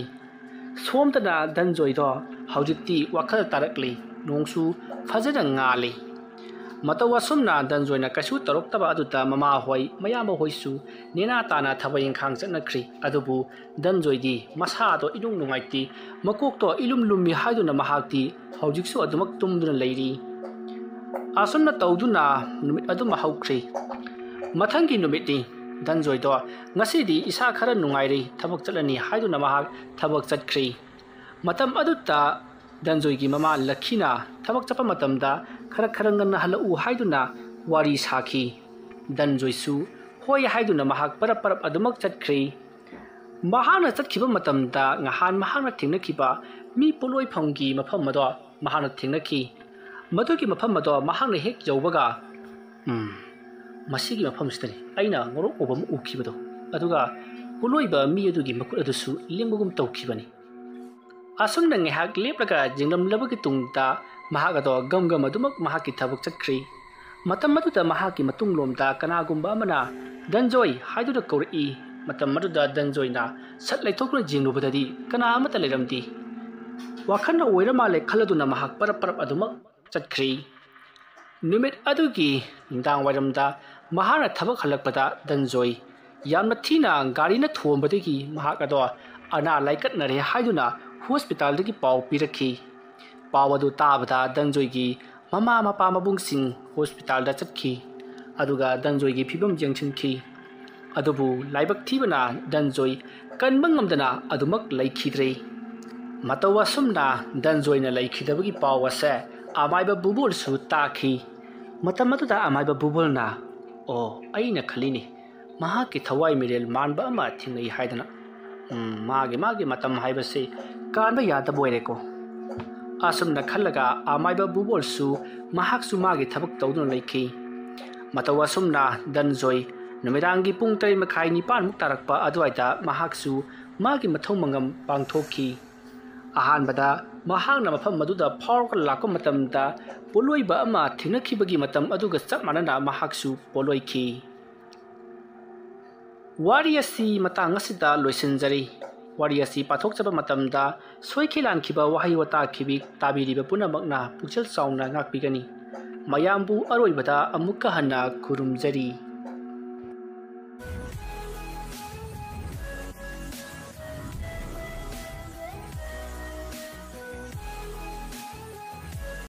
ꯁꯣꯝꯗꯅ ꯗꯟꯖꯣꯏꯗꯣ ꯍꯧꯖꯤꯛꯇꯤ ꯋꯥꯈꯜ ꯇꯥꯔꯛꯂꯤ꯫ ꯅꯣꯡꯁꯨ ꯐꯖꯅ ꯉꯥꯜꯂꯤ꯫ ꯃꯇꯧ ꯑꯁꯨꯝꯅ ꯗꯟꯖꯣꯏꯅ ꯀꯩꯁꯨ ꯇꯧꯔꯛꯇꯕ ꯑꯗꯨꯗ ꯃꯃꯥꯍꯣꯏ, ꯃꯌꯥꯝꯕ ꯍꯣꯏꯁꯨ ꯅꯦꯅꯥ ꯇꯥꯅ ꯊꯕꯛ ꯏꯪꯈꯥꯡ ꯆꯠꯅꯈ꯭ꯔꯤ꯫ ꯑꯗꯨꯕꯨ ꯗꯟꯖꯣꯏꯗꯤ ꯃꯁꯥꯗꯣ ꯏꯅꯨꯡ ꯅꯨꯡꯉꯥꯏꯇꯦ꯫ ꯃꯀꯣꯛꯇꯣ ꯏꯂꯨꯝ ꯂꯨꯝꯃꯤ ꯍꯥꯏꯗꯨꯅ ꯃꯍꯥꯛꯇꯤ ꯍꯧꯖꯤꯛꯁꯨ ꯑꯗꯨꯃꯛ ꯇꯨꯝꯗꯨꯅ ꯂꯩꯔꯤ꯫ ꯑꯁꯨꯝꯅ ꯇꯧꯗꯨꯅ ꯅꯨꯃꯤꯠ ꯑꯗꯨꯃ ꯍꯧꯈ꯭ꯔꯤ꯫ ꯃꯊꯪꯒꯤ ꯅꯨꯃꯤꯠꯅꯤ꯫ ꯗꯟꯖꯣꯏꯗꯣ ꯉꯁꯤꯗꯤ ꯏꯁꯥ ꯈꯔ ꯅꯨꯡꯉꯥꯏꯔꯤ, ꯊꯕꯛ ꯆꯠꯂꯅꯤ ꯍꯥꯏꯗꯨꯅ ꯃꯍꯥꯛ ꯊꯕꯛ ꯆꯠꯈ꯭ꯔꯤ꯫ ꯃꯇꯝ ꯑꯗꯨꯗ ꯙꯟꯖꯣꯏꯒꯤ ꯃꯃꯥ ꯂꯛꯈꯤꯅ ꯊꯕꯛ ꯆꯠꯄ ꯃꯇꯝꯗ ꯈꯔ ꯈꯔ ꯉꯟꯅ ꯍꯜꯂꯛꯎ ꯍꯥꯏꯗꯨꯅ ꯋꯥꯔꯤ ꯁꯥꯈꯤ꯫ ꯙꯟꯖꯣꯏꯁꯨ ꯍꯣꯏ ꯍꯥꯏꯗꯨꯅ ꯃꯍꯥꯛ ꯄꯔꯞ ꯄꯔꯞ ꯑꯗꯨꯃꯛ ꯆꯠꯈ꯭ꯔꯦ꯫ ꯃꯍꯥꯛꯅ ꯆꯠꯈꯤꯕ ꯃꯇꯝꯗ ꯉꯍꯥꯟ ꯃꯍꯥꯛꯅ ꯊꯦꯡꯅꯈꯤꯕ ꯃꯤ ꯄꯣꯠꯂꯣꯏꯐꯝꯒꯤ ꯃꯐꯝ ꯑꯗꯣ ꯃꯍꯥꯛꯅ ꯊꯦꯡꯅꯈꯤ꯫ ꯃꯗꯨꯒꯤ ꯃꯐꯝ ꯑꯗꯣ ꯃꯍꯥꯛꯅ ꯍꯦꯛ ꯌꯧꯕꯒ, "ꯎꯝ, ꯃꯁꯤꯒꯤ ꯃꯐꯝꯁꯤꯗꯅꯤ ꯑꯩꯅ ꯉꯧꯔꯣꯛ ꯉꯧꯕ ꯑꯃ ꯎꯈꯤꯕꯗꯣ, ꯑꯗꯨꯒ ꯄꯣꯠꯂꯣꯏꯕ ꯃꯤ ꯑꯗꯨꯒꯤ ꯃꯈꯨꯠ ꯑꯗꯨꯁꯨ ꯂꯦꯡꯕꯒꯨꯝ ꯇꯧꯈꯤꯕꯅꯤ꯫" ꯑꯁꯨꯝꯅ ꯉꯥꯏꯍꯥꯛ ꯂꯦꯞꯂꯒ ꯌꯦꯡꯂꯝꯂꯕꯒꯤ ꯇꯨꯡꯗ ꯃꯍꯥꯛ ꯑꯗꯣ ꯒꯝ ꯒꯝ ꯑꯗꯨꯃꯛ ꯃꯍꯥꯛꯀꯤ ꯊꯕꯛ ꯆꯠꯈ꯭ꯔꯤ꯫ ꯃꯇꯝ ꯑꯗꯨꯗ ꯃꯍꯥꯛꯀꯤ ꯃꯇꯨꯡꯂꯣꯝꯗ ꯀꯅꯥꯒꯨꯝꯕ ꯑꯃꯅ "ꯙꯟꯖꯣꯏ" ꯍꯥꯏꯗꯨꯅ ꯀꯧꯔꯛꯏ꯫ ꯃꯇꯝ ꯑꯗꯨꯗ ꯙꯟꯖꯣꯏꯅ ꯁꯠ ꯂꯩꯊꯣꯛꯇꯨꯅ ꯌꯦꯡꯂꯨꯕꯗꯗꯤ ꯀꯅꯥ ꯑꯃꯠꯇ ꯂꯩꯔꯝꯗꯦ꯫ ꯋꯥꯈꯜꯅ ꯑꯣꯏꯔ ꯃꯥꯜꯂꯦ ꯈꯜꯂꯗꯨꯅ ꯃꯍꯥꯛ ꯄꯔꯞ ꯄꯔꯞ ꯑꯗꯨꯃꯛ ꯆꯠꯈ꯭ꯔꯤ꯫ ꯅꯨꯃꯤꯠ ꯑꯗꯨꯒꯤ ꯅꯨꯡꯗꯥꯡ ꯋꯥꯏꯔꯝꯗ ꯃꯍꯥꯛꯅ ꯊꯕꯛ ꯍꯜꯂꯛꯄꯗ ꯙꯟꯖꯣꯏ ꯌꯥꯝꯅ ꯊꯤꯅ ꯒꯥꯔꯤꯅ ꯊꯣꯝꯕꯗꯒꯤ ꯃꯍꯥꯛ ꯑꯗꯣ ꯑꯅꯥ ꯂꯥꯏꯀꯠꯅꯔꯦ ꯍꯥꯏꯗꯨꯅ ꯍꯣꯁꯄꯤꯇꯥꯜꯗꯒꯤ ꯄꯥꯎ ꯄꯤꯔꯛꯈꯤ꯫ ꯄꯥꯎ ꯑꯗꯨ ꯇꯥꯕꯗ ꯙꯟꯖꯣꯏꯒꯤ ꯃꯃꯥ ꯃꯄꯥ ꯃꯕꯨꯡꯁꯤꯡ ꯍꯣꯁꯄꯤꯇꯥꯜꯗ ꯆꯠꯈꯤ, ꯑꯗꯨꯒ ꯙꯟꯖꯣꯏꯒꯤ ꯐꯤꯕꯝ ꯌꯦꯡꯁꯤꯟꯈꯤ꯫ ꯑꯗꯨꯕꯨ ꯂꯥꯏꯕꯛ ꯊꯤꯕꯅ ꯙꯟꯖꯣꯏ ꯀꯟꯕ ꯉꯝꯗꯅ ꯑꯗꯨꯃꯛ ꯂꯩꯈꯤꯗ꯭ꯔꯦ꯫ ꯃꯇꯧ ꯑꯁꯨꯝꯅ ꯙꯟꯖꯣꯏꯅ ꯂꯩꯈꯤꯗꯕꯒꯤ ꯄꯥꯎ ꯑꯁꯦ ꯑꯃꯥꯏꯕ ꯕꯨꯕꯣꯜꯁꯨ ꯇꯥꯈꯤ꯫ ꯃꯇꯝ ꯑꯗꯨꯗ ꯑꯃꯥꯏꯕ ꯕꯨꯕꯣꯜꯅ, "ꯑꯣ, ꯑꯩꯅ ꯈꯜꯂꯤꯅꯤ, ꯃꯍꯥꯛꯀꯤ ꯊꯋꯥꯏ ꯃꯤꯔꯦꯜ ꯃꯥꯟꯕ ꯑꯃ ꯊꯦꯡꯅꯩ ꯍꯥꯏꯗꯅ꯫ ꯎꯝ, ꯃꯥꯒꯤ, ꯃꯥꯒꯤ ꯃꯇꯝ ꯍꯥꯏꯕꯁꯤ ꯀꯥꯟꯕ ꯌꯥꯗꯕ ꯑꯣꯏꯔꯦꯀꯣ꯫" ꯑꯁꯨꯝꯅ ꯈꯜꯂꯒ ꯑꯃꯥꯏꯕ ꯕꯨꯕꯣꯜꯁꯨ ꯃꯍꯥꯛꯁꯨ ꯃꯥꯒꯤ ꯊꯕꯛ ꯇꯧꯗꯨꯅ ꯂꯩꯈꯤ꯫ ꯃꯇꯧ ꯑꯁꯨꯝꯅ ꯙꯟꯖꯣꯏ ꯅꯨꯃꯤꯗꯥꯡꯒꯤ ꯄꯨꯡ ꯇꯔꯦꯠ ꯃꯈꯥꯏ ꯅꯤꯄꯥꯟꯃꯨꯛ ꯇꯥꯔꯛꯄ ꯑꯗꯨꯋꯥꯏꯗ ꯃꯍꯥꯛꯁꯨ ꯃꯥꯒꯤ ꯃꯊꯧ ꯃꯉꯝ ꯄꯥꯡꯊꯣꯛꯈꯤ꯫ ꯑꯍꯥꯟꯕꯗ ꯃꯍꯥꯛꯅ ꯃꯐꯝ ꯑꯗꯨꯗ ꯐꯥꯎꯔꯒ ꯂꯥꯛꯄ ꯃꯇꯝꯗ ꯄꯣꯠꯂꯣꯏꯕ ꯑꯃ ꯊꯦꯡꯅꯈꯤꯕꯒꯤ ꯃꯇꯝ ꯑꯗꯨꯒ ꯆꯞ ꯃꯥꯟꯅꯅ ꯃꯍꯥꯛꯁꯨ ꯄꯣꯠꯂꯣꯏꯈꯤ꯫ ꯋꯥꯔꯤ ꯑꯁꯤ ꯃꯇꯥꯡ ꯑꯁꯤꯗ ꯂꯣꯏꯁꯤꯟꯖꯔꯤ꯫ ꯋꯥꯔꯤ ꯑꯁꯤ ꯄꯥꯊꯣꯛꯆꯕ ꯃꯇꯝꯗ ꯁꯣꯏꯈꯤ ꯂꯥꯟꯈꯤꯕ ꯋꯥꯍꯩ ꯋꯥꯇꯥ ꯈꯤꯕꯤ ꯇꯥꯕꯤꯔꯤꯕ ꯄꯨꯝꯅꯃꯛꯅ ꯄꯨꯛꯆꯦꯜ ꯆꯥꯎꯅ ꯉꯥꯛꯄꯤꯒꯅꯤ꯫ ꯃꯌꯥꯝꯕꯨ ꯑꯔꯣꯏꯕꯗ ꯑꯃꯨꯛꯀ ꯍꯟꯅ ꯈꯨꯔꯨꯝꯖꯔꯤ꯫